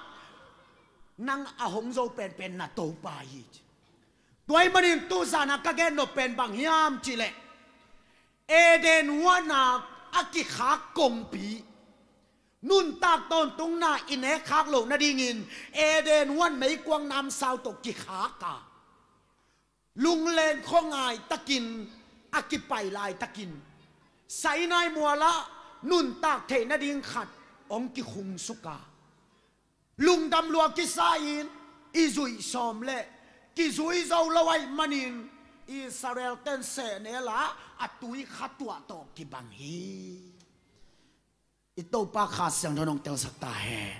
nang a hong zo penpen na Topa hi. Tua ahih manin tuzanah ka gen nop pen bang hiam cihleh, Eden huanah a kikhak kongpi, nuntak tawntungna i nekkhak loh nadingin Eden huan meikuang namsau tawh kikhak a, lunglen khuangai takin a kipai laitakin Sinai mualah nuntak theih nading khat hong kikhungsuk a, lungdam lua kisa-in i zuih sawm leh kizui zo lo ahih manin Israel ten sehnel a, a tui kha tuah tawh kibang hi. I Topa Kha Siangtho in hong telsak ta hen.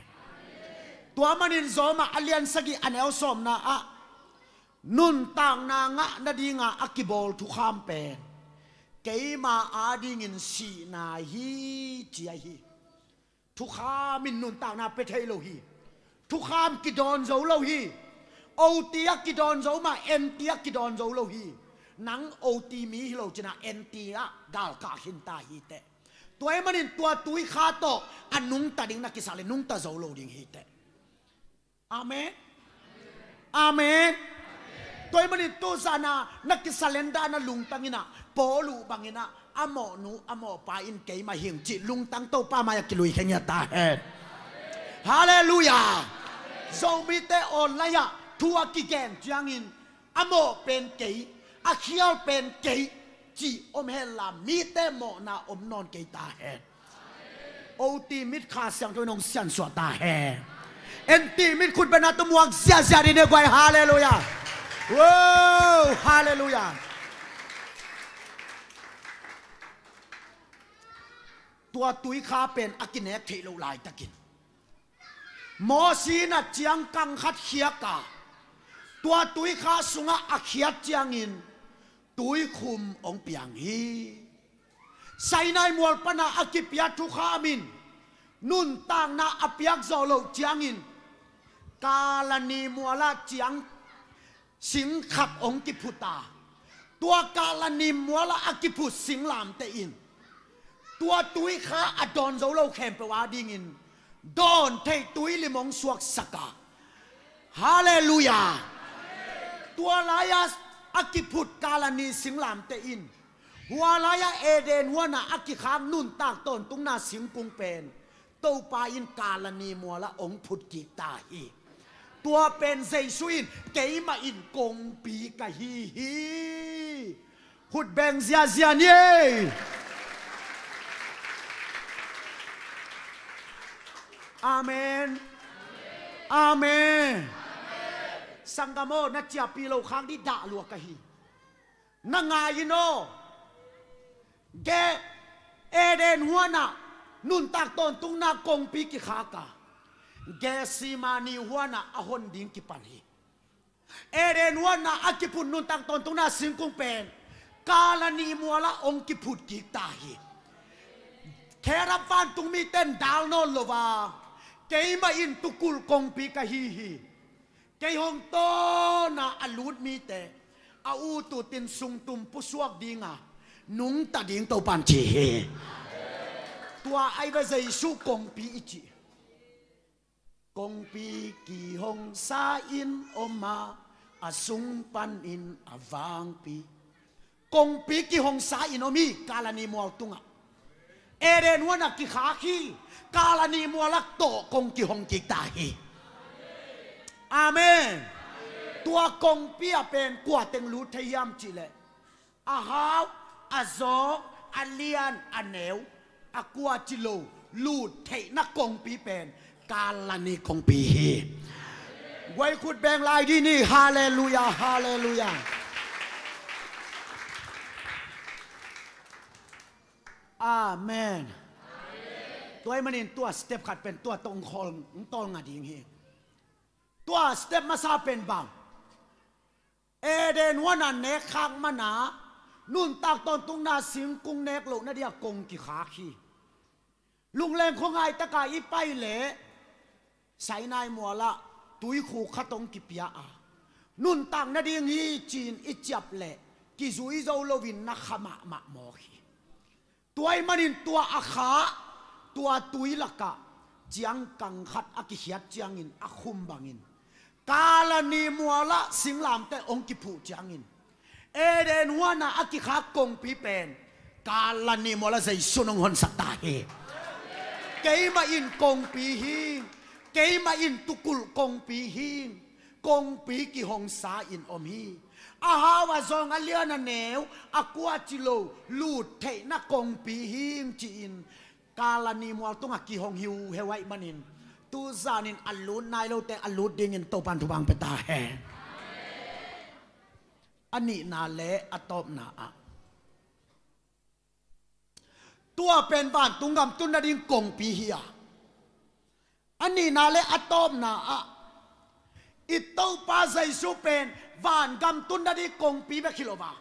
Tua manin Rom ah a lian sagih a neu sawmna ah, nuntakna ngah nadinga a kibawl thukham pen keima adingin sihna hi, ci ahi hi. Thukham in nuntakna pia thei lo hi. Thukham kidawn zo lo hi. Ot a kidawn zo mah, ent a kidawn zo lo hi. Nang ot mi hi lo cin a, ent ah galkah khin ta hi teh. Tua ahih manin tua tui kha tawh a nungta ding na kisa leh nungta zo lo ding hi teh. Amen. Amen. Tua ahih manin tu zan a na kisurrender na lungtang in ah, Paul uh bangin ah, a mawhnu a mawhpa in keima hing cih lungtang Topa mai-ah kilui khe ngiat ta hen. Halleluiah. Zomite online ah thu a kigen ciangin, a mawh pen kei, a khial pen kei, cih om hen la, mite mawhna om nawn kei ta hen. Ot mit Kha Siangtho in hong siansuah ta hen. Ent mit khut bengna tawh muak ziahziah dih ni guai. Halleluiah. Wow, halleluiah. Tua tui kha pen a kinek theih loh laitakin Moses in a ciangkang khat khiak a, tua tui kha sungah a khiat ciangin tuikhum hong piang hi. Sinai mual pan a a kipia thukham in nuntakna a piak zawh loh ciangin, Kalvari mual ah ciang sing khat hong kiphut a, tua Kalvari mual ah a kiphut singlamteh in tua tui kha a dawn zo lo khempeuh adingin dawn theih tuilim hong suaksak a. Halleluiah. Tua lai-a a kiphut Kalvari singlamteh in, hua lai-a Eden huan ah a kikhak nuntak tawntungna singkung pen Topa in Kalvari mual ah hong phut kik ta hi. Tua pen Jesu in, "Keimah in kongpi ka hi hi." Khut beng ziahziah ni ei. Amen. Amen. Sanggam aw, na ciahpih loh khak ding dah lua ka hi. Na ngai in aw. Ge, Eden huan ah nuntak tawntungna kongpi kikhak a, Gethsemane huan ah a hon ding kipan hi. Eden huan ah a kiphut nuntak tawntungna singkung pen Kalvari mual ah hong kiphut kik ta hi. Kherub vantung mite in dal nawn lo a, "Keimah in tukulh kongpi ka hi hi. Kei hong tawn a a lut mite a ut utin sungtum pusuak ding a nungta ding Topa in," ci hi. Tua ahi ve Jesu kongpi i cih. Kongpi kihongsa in om a, a sung panin a vangpi. Kongpi kihongsa in om hi Kalvari mual tungah. Eden huan ah kikhak hi, Kalvari mual ah tawh kong kihong kik ta hi. Amen. Tua kongpi ah pen kua teng lut thei hiam cih leh, a hau, a zawng, a lian, a neu, a kua ci lo lut theihna kongpi pen Kalvari kongpi hi. Guai khut beng lai dih ni. Halleluiah, halleluiah. Amen. Tua ahih manin tua step khat pen tua tawh hong khawl, hong tawlnga ding hi. Tua step masa pen bang, Eden huan ah nek khak man a, nuntak tawntungna singkung nek loh nading a kong kikhak hi. Lungleng khuangai tak a i pai leh Sinai mual ah tuikhuk khat hong kipia a, nuntak nading hi ci-in i ciap leh kizui zo loin na kha mahmah mawk hi. Tua ahih manin tua a kha, tua tui lakah ciangkang khat a kikhiat ciangin a khum bangin, Kalvari mual ah singlamteh hong kiphuh ciangin, Eden huan ah a kikhak kongpi pen Kalvari mual ah Jesu in hong honsak ta hi. Keimah in kongpi hi, keimah in tukulh kongpi hi, kongpi kihongsa in om hi. A hau, a zawng, a lian, a neu, a kua ci lo lut theihna kongpi hi ci-in Kalvari mual tungah kihong hiuheu ahih manin, tu zanin a lut nai lote a lut dingin Topa in thupha hong pia ta hen. A nihna le a tawpna ah, tua pen vantung gam tun nading kongpi hi a, a nihna le a tawpna ah i Topa Jesu pen vangam tun nading kongpi bek hi lo a,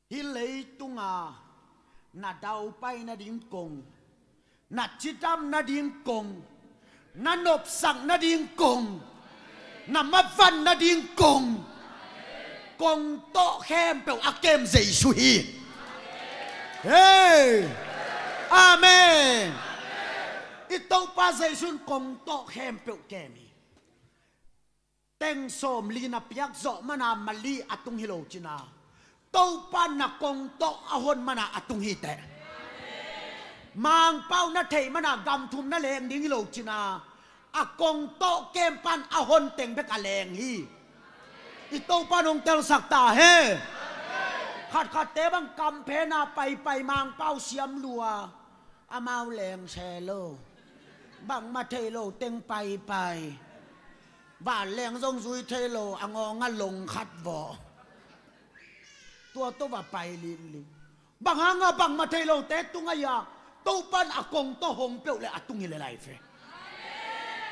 hih leitunga na daupai nading kong, na cidam nading kong, na nopsak nading kong, na mavan nading kong, kongtawh khempeuh a kem Jesu hi. Hei! Amen. I Topa Jesu in kongtawh khempeuh kem hi. Teng sawmli na piak zawh mana mali a tung hi lo cina, Topa na kongtawh a hon mana a tung hi teh. Mangpau na theih mana gam thum na leng ding hi lo cina, a kongtawh kem pan a hon teng bek a leng hi. I Topa nong telsak ta hen. Khatkhatte bang kamphena paipai Mangpau siam lua, amau leng se lo, bangmah thei lo teng paipai, vanleng zong zui thei lo, a ngawnga long khat vawh, tua tawh va pai lihlim. Bang hanga bangmah thei lote tung ahi a, Topa in a kongtawh hong peuh le a tung hi le lai ve.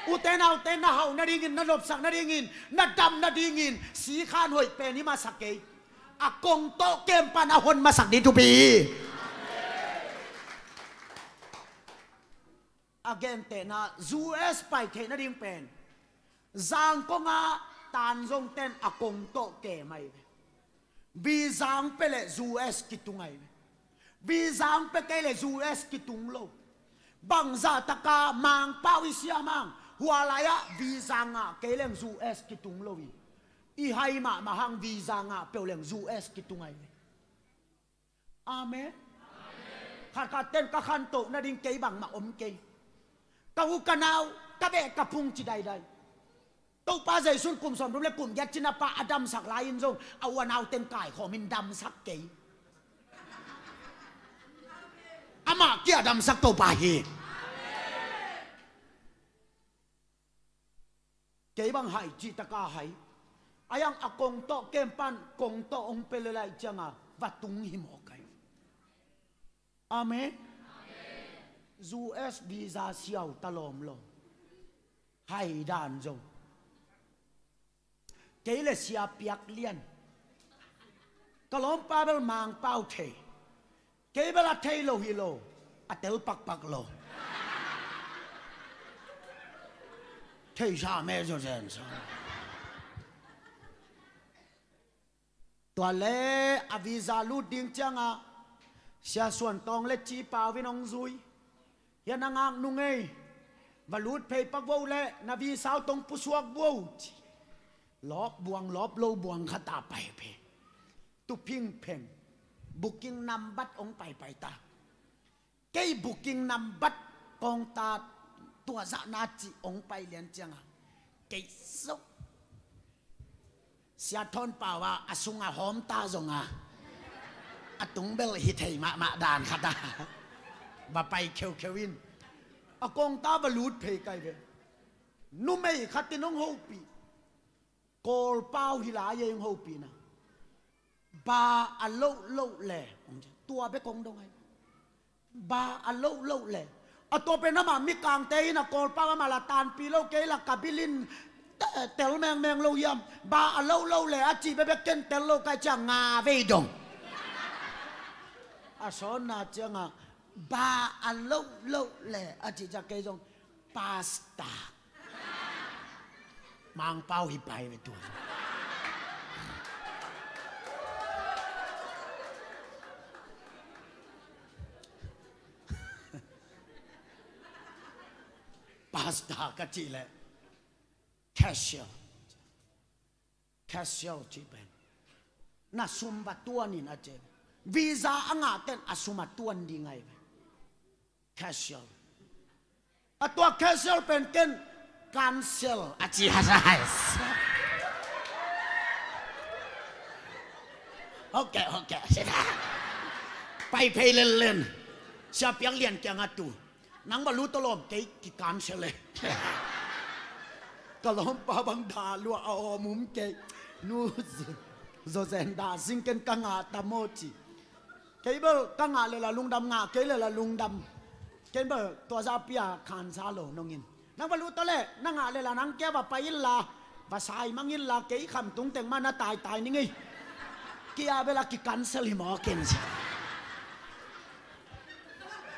Ute naute, na hauh nadingin, na nopsak nadingin, na dam nadingin, sikhan hoih pen hi masa kei. A kongtawh kem pan a hon masak ding thupi hi. A gentehna, U S pai theih nading pen Zangkong ah Tanzong ten a kongtawh kem ahi ve. Visa hong pia leh U S kitung ahi ve. Visa hong pia kei leh U S kitung lo. Bangzah taka Mangpau i siam hang, hua lai-ah visa ngah kei leng U S kitung lo hi. I hai mahmah hang visa ngah peuh leng U S kitung ahi ve. Amen. Khatkhat ten ka khantoh nading kei bangmah om kei. Ka u ka nau, ka beh ka phung ci daidai. Topa Jesu in kum sawmthum le kum giat cina pa a damsak lai-in zong a u a nau ten kaikhawmin damsak kei. Amah kia damsak Topa hi. Kei bang hai cih taka hai. A yang a kongtawh kem pan kongtawh hong pia le lai cianga va tung hi mawk ai. Amen. U S visa siau ta lawm lo. Hai dan zong. Kei le Sia Piak Lian, ka lawmpa bel Mangpau thei. Kei bel a thei lo hi lo, a tel pakpak lo. Thei sa me zo zen sa. Tua le a visa lut ding cianga Sia Suan Tawng le Ci Pau in hong zui. Hia na ngak nung ei, va lut phei pak vo le na visa uh tong pusuak vo ci. Lawp buang lawp lo buang khat a pai phei. Tu phingpheng booking number hong paipai ta. Kei booking number kong ta, tua zahna cih hong pai lian cianga kei zo. Sia Thawn Pau a, a sunga hawmta zonga a tung bel hi thei mahmah dan khata va pai kheukheu in a kongta va lut phei kai ve. Numei khatin hong hopih. Kawlpau hi lai ei hong hopihna. Ba a loh loh le, tua bek hong dong ai. Ba a loh loh le. A tua pen amah mikangte in a Kawlpau amah la tanpi lo kei la ka bilin te-, tel mengmeng lo hiam. Ba a loh loh le a cih bekbek ken tel lo kai ciang nga vei dong. A sawnna cianga ba a loh loh le a cih ciang kei zong pasta. Mangpau hi pai ve tua. Pasta ka cih leh cashier. Cashier cih pen na sum va tuan in a ci. Visa a ngah ten a sum a tuan ding ahi ve. Cashier. A tua cashier pen ken cancel a ci ha sa hai. Ok, ok. Pai phei lenlen. Sia Piak Lian kiangah tu. Nang va lut a lawm kei ki cancel e. Ka lawmpa bang dah lua a awm um kei. Nu zu. Zawzen dah zing ken ka ngah tam aw ci. Kei bel ka ngah le la lungdam, ngah kei le la lungdam. Ken bel tua zahpi a khansa lo nong in. Nang va lut tawh le, na ngah le la nang kia va pai in la, va sai mang in la, kei khamtung teng mah na taitai ning ei. Kia bel a ki cancel hi maw ken ci.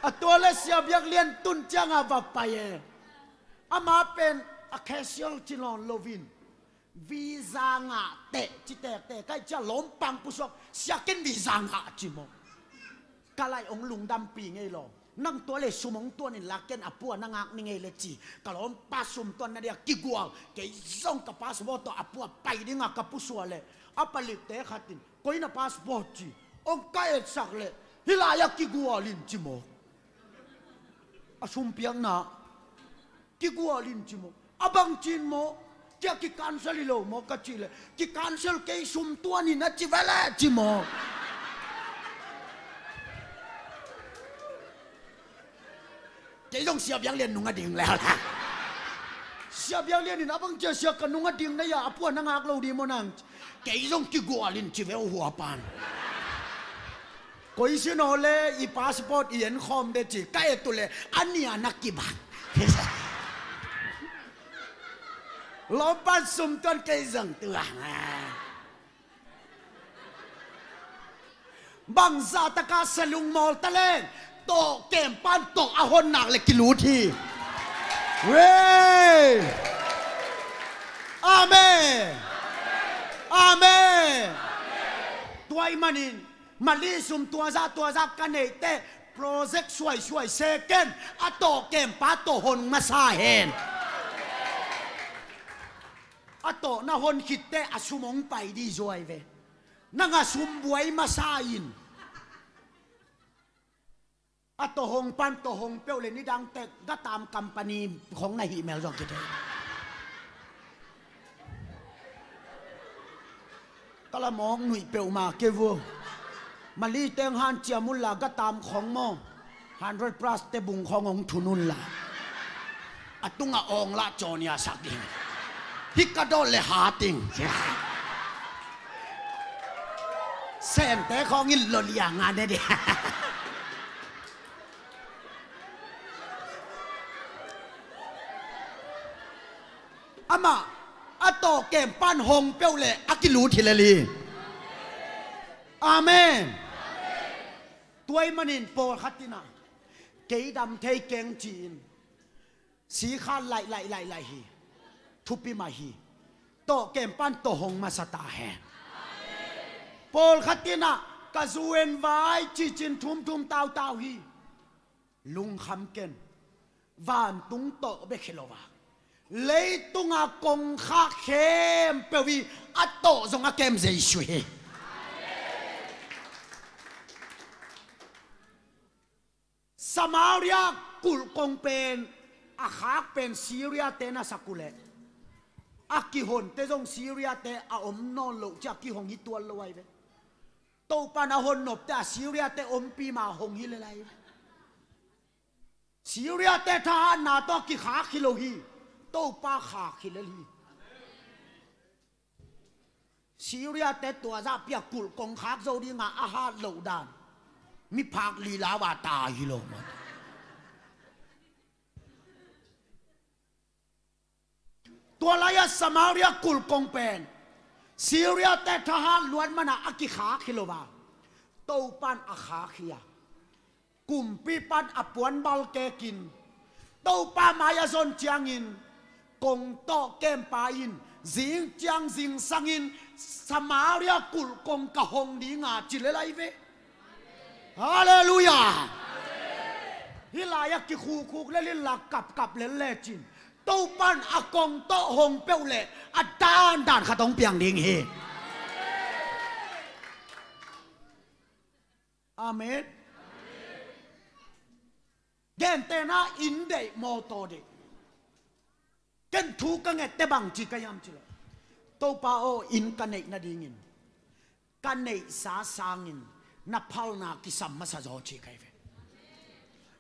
A tua le Sia Biak Lian tun ciang a va pai e. Ama pen a casual ci nawn lo in. Visa ngah teh ci tektek, kai cia lawmpang pusuak, sia ken visa ngah ci maw. Ka lai ong lungdampi ngei lo. Nang tua le sum ong tuan in la ken a pua na ngak ni ngei le ci. Ka lawmpa sum tuan na dia kigual. Kei zong ka passport tawh a pua pai dinga ka pusua le. A palitte khat in. Koi na passport ci. Ong ka etsak le. Hih lai-ah kigual in ci maw. A sum piakna. Kigual in ci maw. A bang cin maw. Kia ki cancel hi lo maw ka cih le. Ki cancel kei sum tuan in a ci vele ci maw. Kei zong Sia Biak Lian nung a ding le la. Sia Biak Lian in a bang cia sia ka nung a ding na ya a pua na ngak lo di maw nang. Kei zong kigual in ci ve uh hua pan. Koi sin aw le i passport i en khawm de ci ka et uh le a nia na kibang. Lawmpan sum tuan kei zong tuang. Bangzah taka salung mawl taleng tawh kempan tawh a hon nak le kilut hi. Wei! Amen. Amen. Tua ih manin Mali sum tuazah tuazah ka neihte project suaisuai seken a tawh kempa tawh hon masa hen. A tawh na hon khitte a sum hong pai di zuai ve. Nang a sum buai masa in. A tawh hong pan tawh hong peuh le nidang tek gatam company khong na hih mel zong kithei. Ka la mawk nuih peuhmah kei vua. Mali teng hanciam unla gatam khong maw. Hundred plus te bung khong hong thun unla. A tungah awng lah cawnia sak ding. Hih ka dawt le ha ting. Sente khawng in lolianga ne ding. Amah a tawh kempan hong peuh le a kilut hi lel hi. Amen. Tua ih manin pawlkhat inah kei dam thei keng ci-in sikha laih laih laih laih hi. Thupi mah hi. Tawh kempan tawh hong masa ta hen. Pawlkhat inah ka zu en vai cicin thumthum tautau hi. Lungkham ken. Vantung tawh bek hi lo a, leitunga kongkhak khempeuh ih a tawh zong a kem Jesu hi. Samaria kulh kong pen a khak pen Syria te na sak uh leh a kihonte zong Syria te a om nawn loh cia kihong hi tuan lo ai ve. Topa na hon nopte a Syria te ompi ma hong hi lel ai ve. Syria te thahatna tawh kikhak hi lo hi. Topa khak hi lel hi. Syria te tua zahpi a kulh kongkhak zo dinga a hat loh dan miphak lila va ta hi lo mah. Tua lai-ah Samaria kulh kong pen Syria te thahat luat mana a kikhak hi lo a, Topan a khak hi a, kumpi pan a puanbal kekin Topa mai a zon ciangin kong tawh kempa in zing ciang zingsangin Samaria kulh kong ka hong dinga ci lel ai ve. Halleluiah. Hih lai-ah kikhukhuk lel in la kapkap lel lecin Topan a kong tawh hong peuh leh a dandan khat hong piang ding hi. Amen. Gentehna inn deih mawtaw deih. Ken thu ka ngette bangci ka hiam cileh, Topa aw, inn ka neih nadingin ka neihsa sangin na phalna kisam masa zaw ci ka hi ve.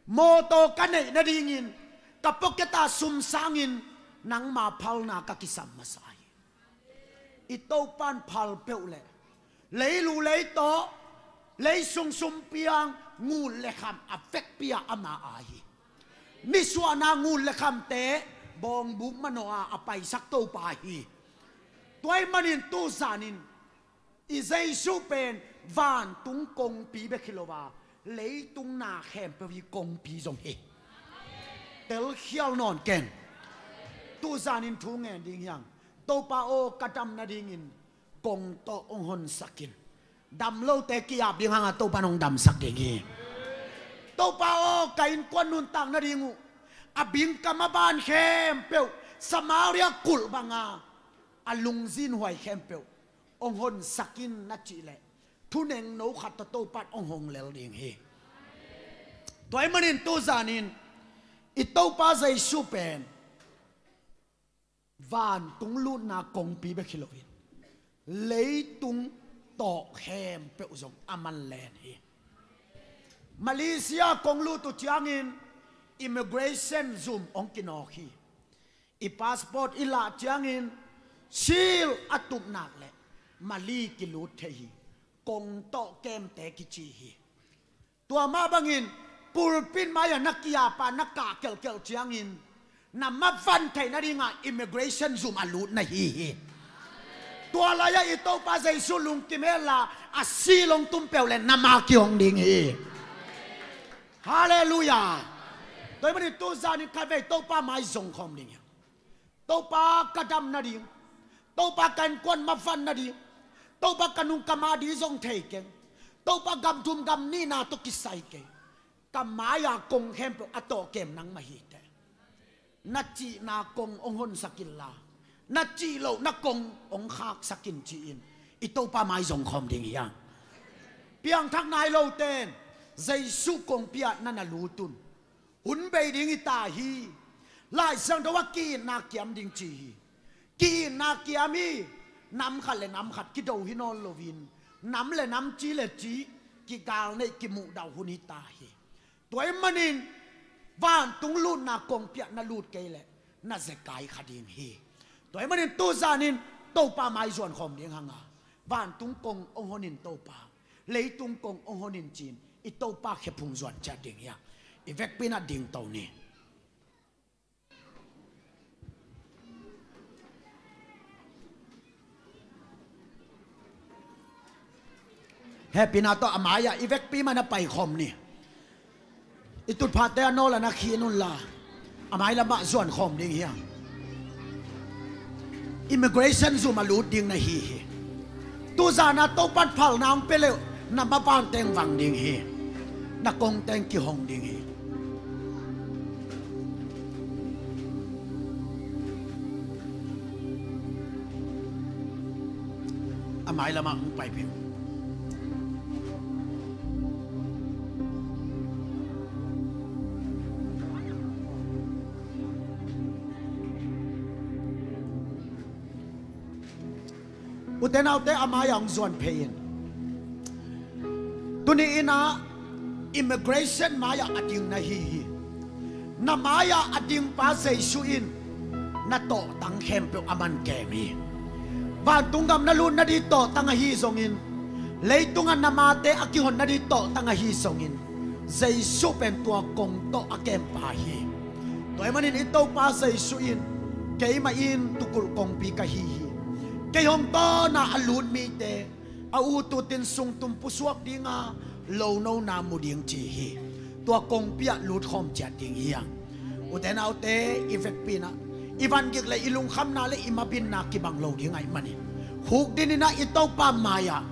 Mawtaw ka neih nadingin ka pocket-a sum sangin nangma phalna ka kisam masa hi. I Topan phal peuh leh Leilu leitaw, leisung sumpiang, ngut le kham a vekpi-a ama aa hi. Nisuahna ngut le khamte bawngbuk manawh a a paisak Topa hi. Tua ahih manin tuzanin i Jesu pen vantung kongpi bek hi lo a, leitung na khempeuh i kongpi zong hi. Telkhial nawn ken. Tuzanin thu ngen ding hi hang. Topa aw, ka dam nadingin kong tawh hong honsak in. Dam lote ki-ap ding hang a, Topa in hong damsak ding hi. Topa aw, ka innkuan nuntak nading uh, a bingkam a ban khempeuh, Samaria kulh banga a lungzinhuai khempeuh hong honsak in na cih leh, thunengno khat tawh Topa in hong hong lel ding hi. Tua ahih manin tuzanin i Topa Jesu pen vantung lutna kongpi bek hi loin, leitung tawh khempeuh zong a man len hi. Malaysia kong lut uh ciangin immigration zum hong kinawk hi. I passport i lah ciangin seal a tup nak leh Mali kilut thei hi. Kong tawh kemte kici hi. Tua mah bangin pulpit mai-ah na ki-ap a, na kah kelhkelh ciangin na mavan theih nadingah immigration zum a lut na hi hi. Tua lai-ah i Topa Jesu lungkim hen la, a seal hong tum peuh leh na ma kihong ding hi. Halleluiah. Tua ahih manin tuzanin khatvei Topa mai zong khawm ding hi. Topa ka dam nading, Topa ka innkuan mavan nading, Topa ka nung ka ma ding zong thei keng, Topa gam thum gam nihna tawh kisai kei, ka mai-a kong khempeuh a tawh kem nangmah hi teh. Na cihna kong hong honsak inla, na cih lohna kong hong khaksak in ci-in i Topa mai zong khawm ding hi hang. Piangthak nai lote in Jesu kongpi-ah na na lut un. Hun bei ding hi ta hi. Lai Siangtho ah ki-itna kiam ding ci hi. Ki-itna kiam hi. Nam khat le nam khat kido hi nawn loin, nam le nam, ci le ci, kigalneih kimuhdauh hun hi ta hi. Tua ahih manin vantung lutna kongpi-ah na lut kei leh na zekai kha ding hi. Tua ahih manin tuzanin Topa mai zuan khawm ding hang a, vantung kong hong hon in Topa, leitung kong hong hon in ci-in i Topa khephung zuan ciat ding hi hang. I vekpi-in ah dingto ni. Hehpihna tawh a mai-ah i vekpi mah na paikhawm ni. I tutphahte a nawl ah na khin unla, a mai lamah zuan khawm ding hi hang. Immigration zum a lut ding na hi hi. Tuzan a Topa in phalna hong pia leh na maban teng vang ding hi. Na kong teng kihong ding hi. A mai lamah hong pai phei. Ute naute, a mai-ah hong zuan phei in. Tuni in ah immigration mai-ah a ding na hi hi. Na mai-ah a dingpa Jesu in na tawhtang khempeuh a man kem hi. Vantung gam na lut nading tawhtang ahi zongin, leitungah na mate a kihon nading tawhtang ahi zongin, Jesu pen tua kong tawh a kempa hi. Tua ahih manin i Topa Jesu in, keimah in tukulh kongpi ka hi hi. Kei hong tawn a a lut mite a ut utin sungtum pusuak ding a, lonona mu ding ci hi. Tua kongpi-ah lutkhawm ciat ding hi hang. Ute naute, i vekpi-in ah i vangik le i lungkhamna le i mabinna kibang lo ding ahih manin, khukdin in ah i Topa mai-ah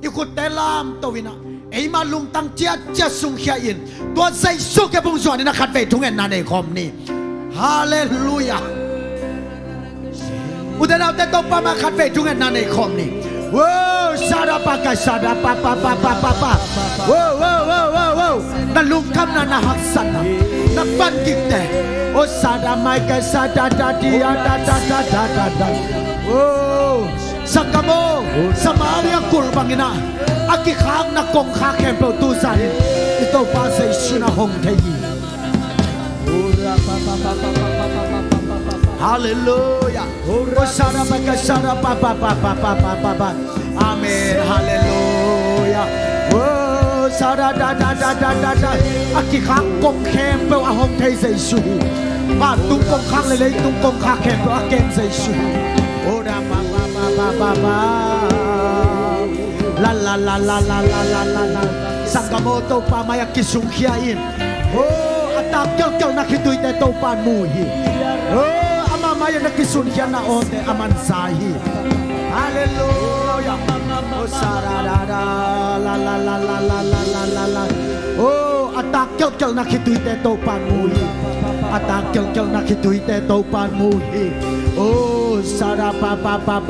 i khutte lamto in ah, eima lungtang ciatciat sungkhia in, tua Jesu khephung zuan in ah khatvei thungetna nei khawm ni. Halleluiah. Ute naute, Topa mai-ah khatvei thungetna nei khawm ni. Wo, sada pa kai sada pa pa pa pa pa pa. Wo, wo, wo, wo, wo. Na lungkhamna, na haksatna, na vangikte, o sada mai kai sada da di a da da da da da da. Wo. Sanggam aw, Samaria kulh bangin ah a kikhakna kongkhak khempeuh tuzan in i Topa Jesu in ah hong thei hi. Halleluia. Hosanna, baka, sana, pa, pa, pa. Amen. Halleluia. Oh, sana, da, da, da, da, da, da. A kikhak kong khempeuh a hong thei Jesu hi. Vantung kongkhak le leitung kongkhak khempeuh a kem Jesu hi. Oh, da, pa, pa, pa, pa, pa, pa. La, la, la, la. Sanggam aw, Topa mai-ah kisungkhia in. Oh, a tak kelkel na khituite Topa'n mu hi. Oh, ama mai-ah na kisunkhiatna awte aman za hi. Halleluia. Oh, sa, da, da, da, la, la, la. Oh, a tak kelkel na khituite Topa'n mu hi. A tak kelkel na khituite Topa'n mu hi. Oh, sa, da, pa, pa, pa.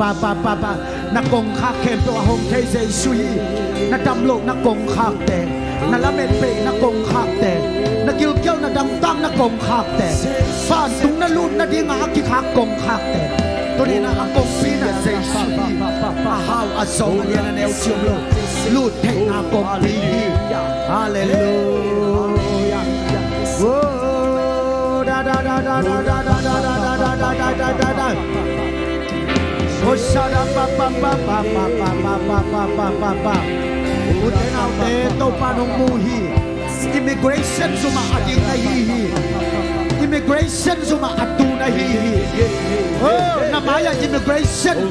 Na kongkhak khempeuh a hong thei Jesu hi. Na damlohna kongkhakte, na lametbeina kongkhakte, na gilkialna damtakna kongkhakte, vantung na lutna dingah a kikhak kongkhakte, tuni-in a kongpi na Jesu hi. A hau a zong, a lian a neu ci om lo, lut theihna kongpi hi. Halleluia. Oh, da, da, da. Hosanna, pa, pa, pa. Ute naute, Topa'n hong mu hi. Immigration zum ah a ding na hi hi. Immigration zum ah a tu na hi hi. Oh, na mai-ah immigration. Oh,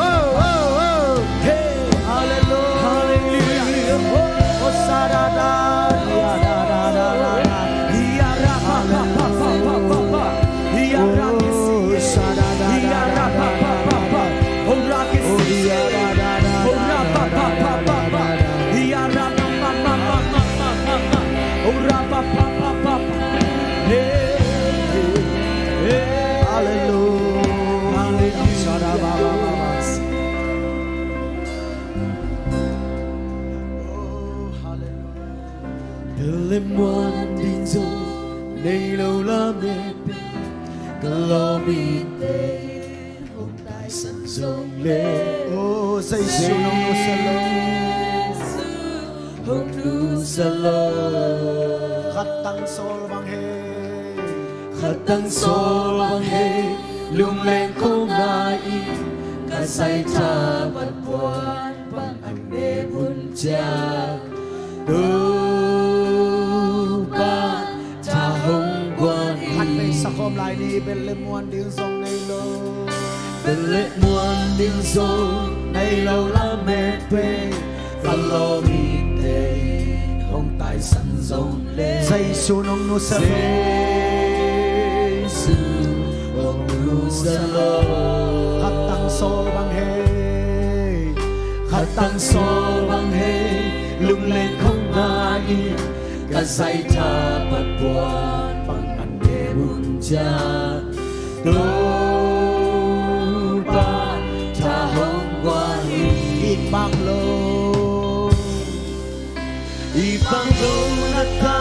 oh, oh, oh. Halleluia. Hosanna. Halleluia. Bel le muan ding zong nei lo lamet pen, ka lawm ite hong taisan zong le. Oh, Jesu nong nusia lo. Jesu hong nusia lo. Khat tang sawl bang hei. Khat tang sawl bang hei, lungleng khong ngai-in, ka zaitha pan puan bang an ne mun ciat. Topa tha hong guan hi. Khat vei sa khawm lai ni. Bel le muan ding zong nei lo. Bel le muan ding zong nei lo lamet pen, ka lawm ite hong taisan zong le. Jesu nong nusia lo. Jesu hong nusia lo. Khat tang sawl bang hei. Khat tang sawl bang hei, lungleng khong ngai-in, ka zaitha pan puan bang an ne mun ciat. Topa tha hong guan hi. I pang lo, i pang lo na tha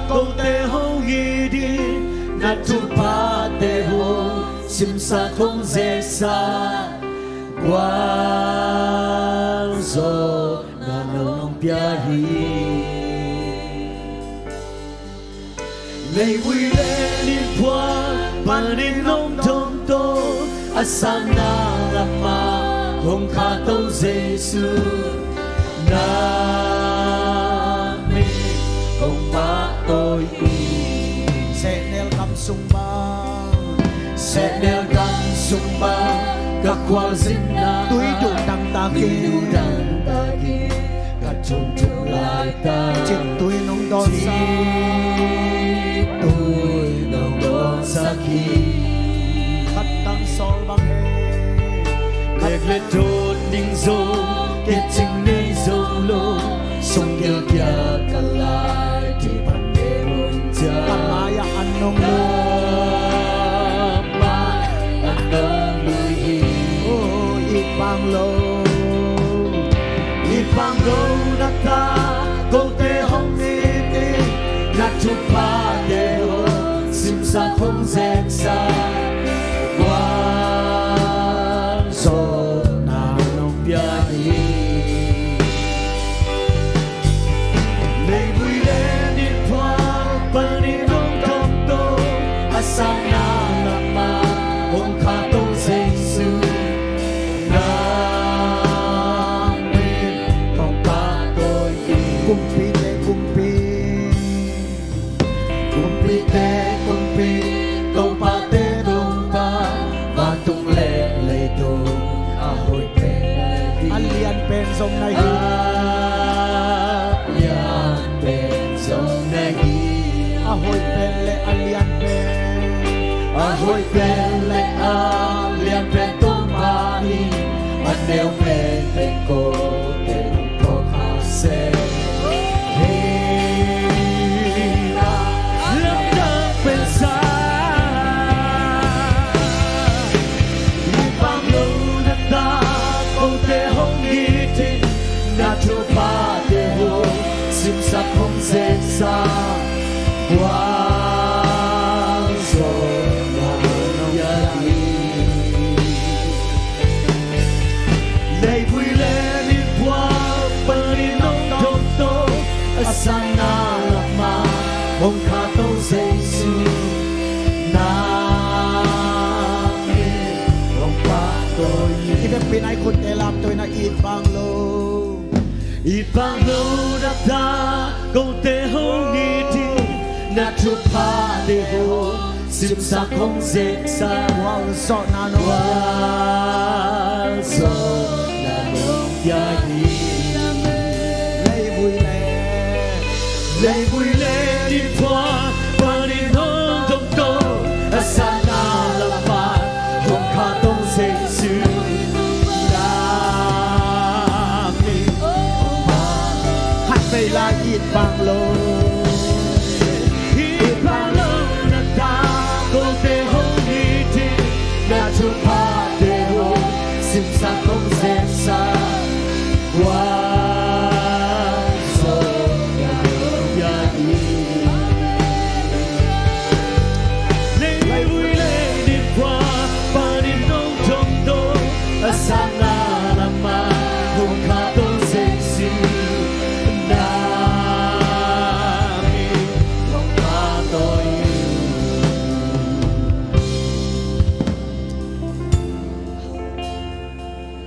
kote hong it in, na thuphate hong simsak hong zeksak, gualzawhna nong pia hi. Meivui le nimphual panin hong tawmto, a sanna lamah hong khahto Jesu, na min hong pahtawi hi. Sehnel gam sung bang, sehnel gam sung bang, ka khualzinna, tuiduh dangtakin, tuiduh dangtakin ka thum thum laitak, cintui nong dawnsak, cintui nong dawnsak hi. Khat tang sawl bang hei. Lek le dawn ding zong, kecing nei zo lo, sung gilkial ka lai, thih pan ne mun ciat. Ka mai-ah an nong lut. Ka mai-ah an nong lut hi. Oh, i pang lo, i pang lo na tha kote hong it in, na thuphate hong simsak hong zeksak, gualzawhna nong pia hi. Meivui le nimphual panin hong tawmto, a sanna lamah Kumpite kumpi, kumpite kumpi, topate topa, vantung le leitung, a hoih pen le a lian pen zong na hi. A lian pen zong na hi. A hoih pen le a lian pen, a hoih pen le a lian pen Topa in a neu pen pen kote hong phawk kha se. Hei, a lamdang pen sa. I pang lo na ta kote hong it in, na thuphate hong simsak hong zeksa, gualzawhna nong pia hi. Leivui le niphuak panin nong dong to, a sanna lamah hong kha to Jesu, na min hong pahtawi. I vekpi-in a i khutte lamto in a, i pang lo. I pang lo na ta kote hong it in, na thuphate hong simsak hong zeksa, gualzawhna nong, gualzawhna nong pia hi. Leivui le, leivui le niphuak panin nong dong to, a sanna lamah hong kha to Jesu, na min hong pahtawi. Khatvei lai, i pang lo. I pang lo na ta kote hong it in, na thuphate hong simsak hong zeksa, gualzawhna nong pia hi. Leivui le niphuak panin nong dong to, a sanna lamah hong kha to Jesu, na min hong pahtawi.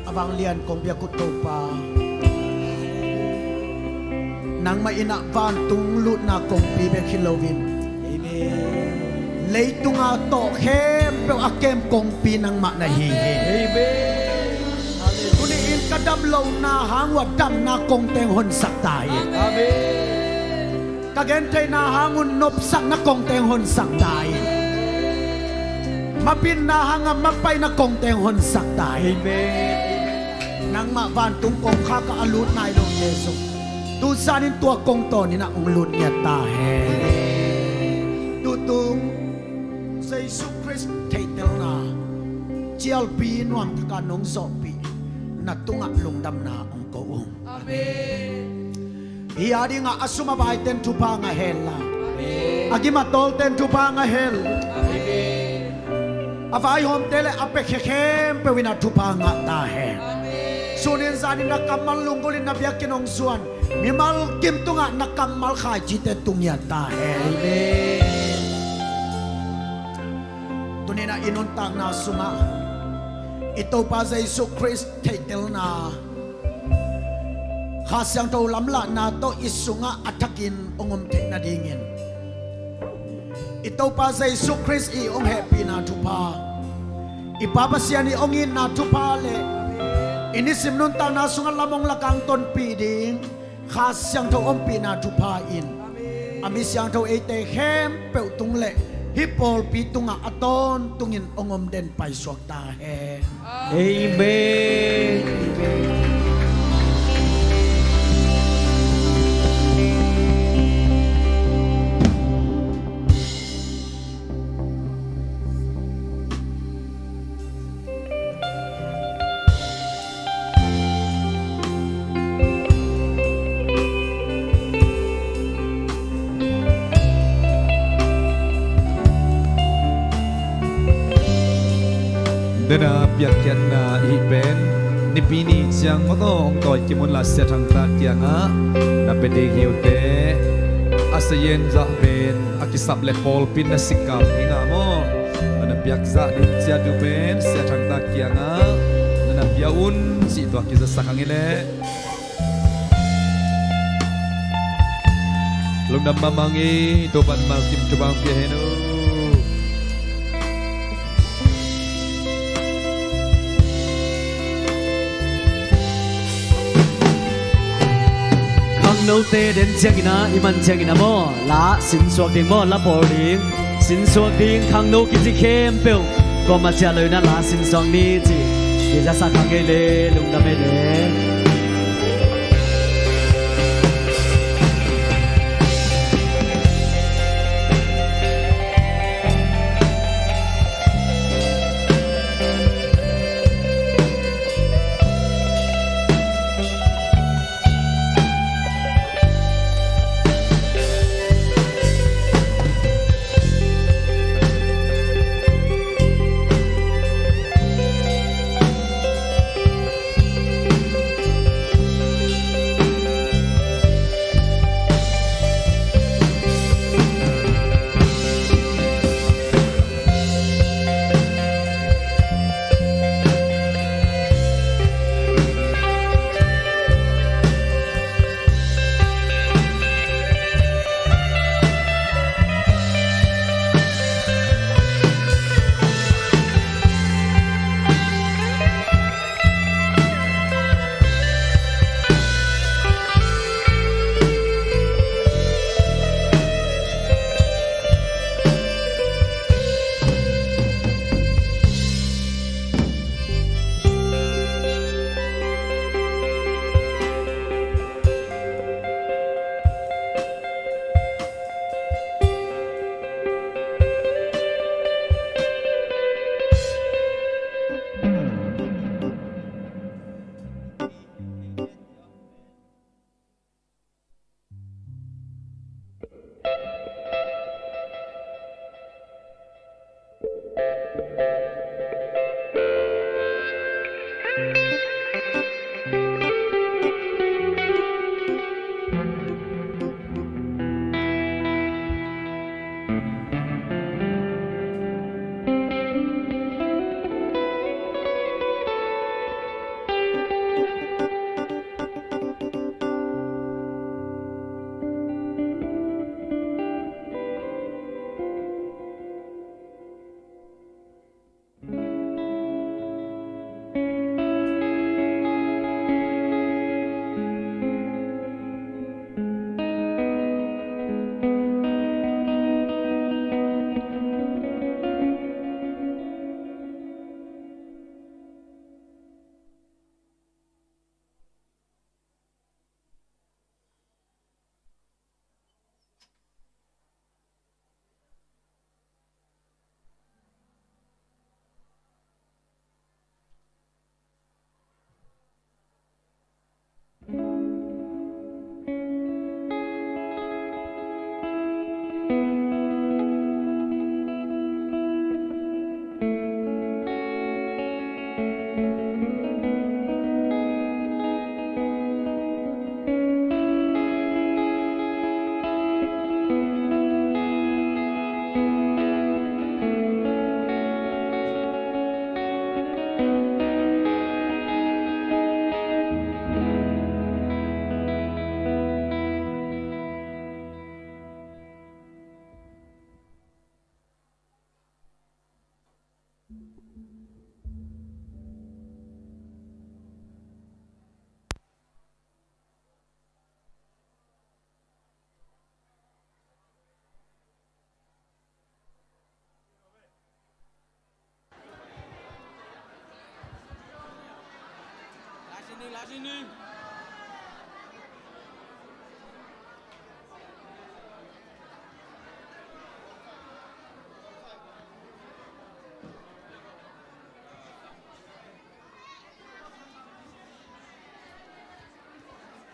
A vanglian kong biak uh Topa, nangmah in a vantung lutna kongpi bek hi loin, amen, leitunga tawh khempeuh a kem kongpi nangmah na hi hi. Amen. Tuni-in ka dam lohna hang uh a damna kongteng honsak ta in. Amen. Ka gentheihna hang un nopsakna kongteng honsak ta in. Mapinna hanga mapaina kongteng honsak ta in. Amen. Nangmah vantung kongkhak ah a lut nai lo Jesu, tu zanin tua kongtawn in a hong lut ngiat ta hen. Tutung Jesu Khrist theihtelna cialpi nuamtaka nong zawhpih na tungah lungdamna hong ko ung. Amen. Hih a dingah a sum a vaite'n thupha ngah hen la, amen, a gim a tawlte'n thupha ngah hen. Amen. A vaihawmte le a piakhia khempeuh in a thupha ngah ta hen. Amen. Sunin zanin na kammal lunggulhin na biakinn hong suan mimal kim tungah na kammal khaicite tung ngiat ta hen. Amen. Tuni-in a i nuntakna sungah i Topa Jesu Khrist theihtelna, Kha Siangtho lamlahna tawh i sungah a thakin hong om theih nadingin i Topa Jesu Khrist i hong hehpihna thupha, i Pa Pasian i hong itna thupha le i nisim nuntakna sungah lam hong lak a hong tonpih ding Kha Siangtho ompihna thupha in a mi siangtho eite khempeuh tung le hih pawlpi tungah a tawntungin hong om den paisuak ta hen. Amen. Dena piakkhiatna hih pen Nipi ni ciang mawtaw hong tawi kim unla Sia Thang Tha kiangah na pia ding hi uh teh. A sayen zah pen a kisap le pawlpi in na sikap hi ngah maw? Na piakzah ding ciat uh pen Sia Thang Tha kiangah na na pia un cih tua kizasak hang hi leh. Lungdam mahmah ing. Topa'n malkim thupha pia hen aw. Khangnote den ciangin ah, i man ciangin ah maw, la sinsuak ding maw, la bawl ding, sinsuak ding, khangno kici khempeuh kuamah ciah lo in ah la sinsuak ni ci. Kizasak kha kei le, lungdam ei le.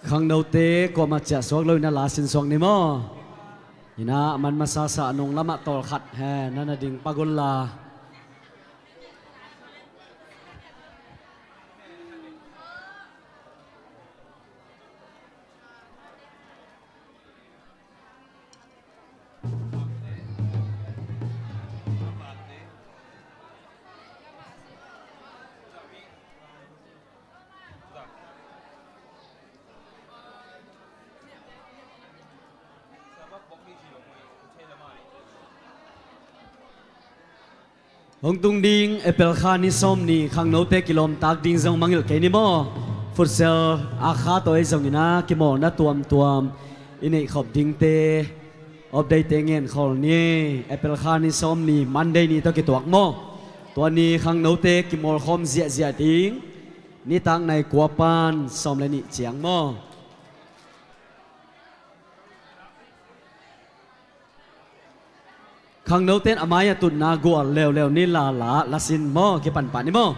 Khangnote kuamah ciah suak lo in a la sin suak ni maw? Ina a man masasa a nung lamah tawlkhat he na na ding pak unla. Hong tung ding April kha ni sawm ni khangnote kilawmtak ding zong mangngilh kei ni maw? Futsal a kha tawh ei zongin a kimawlna tuamtuam i neih khop dingte update-te ngen khol ni. April kha ni sawm ni Monday ni tawh kituak maw? Tua ni khangnote kimawlkhawm ziahziah ding. Nitak nai kua pan sawm le nih ciang maw? Khangnote in a mai-ah tutna gual leuleu ni, lala lasin maw, kipan pah ni maw?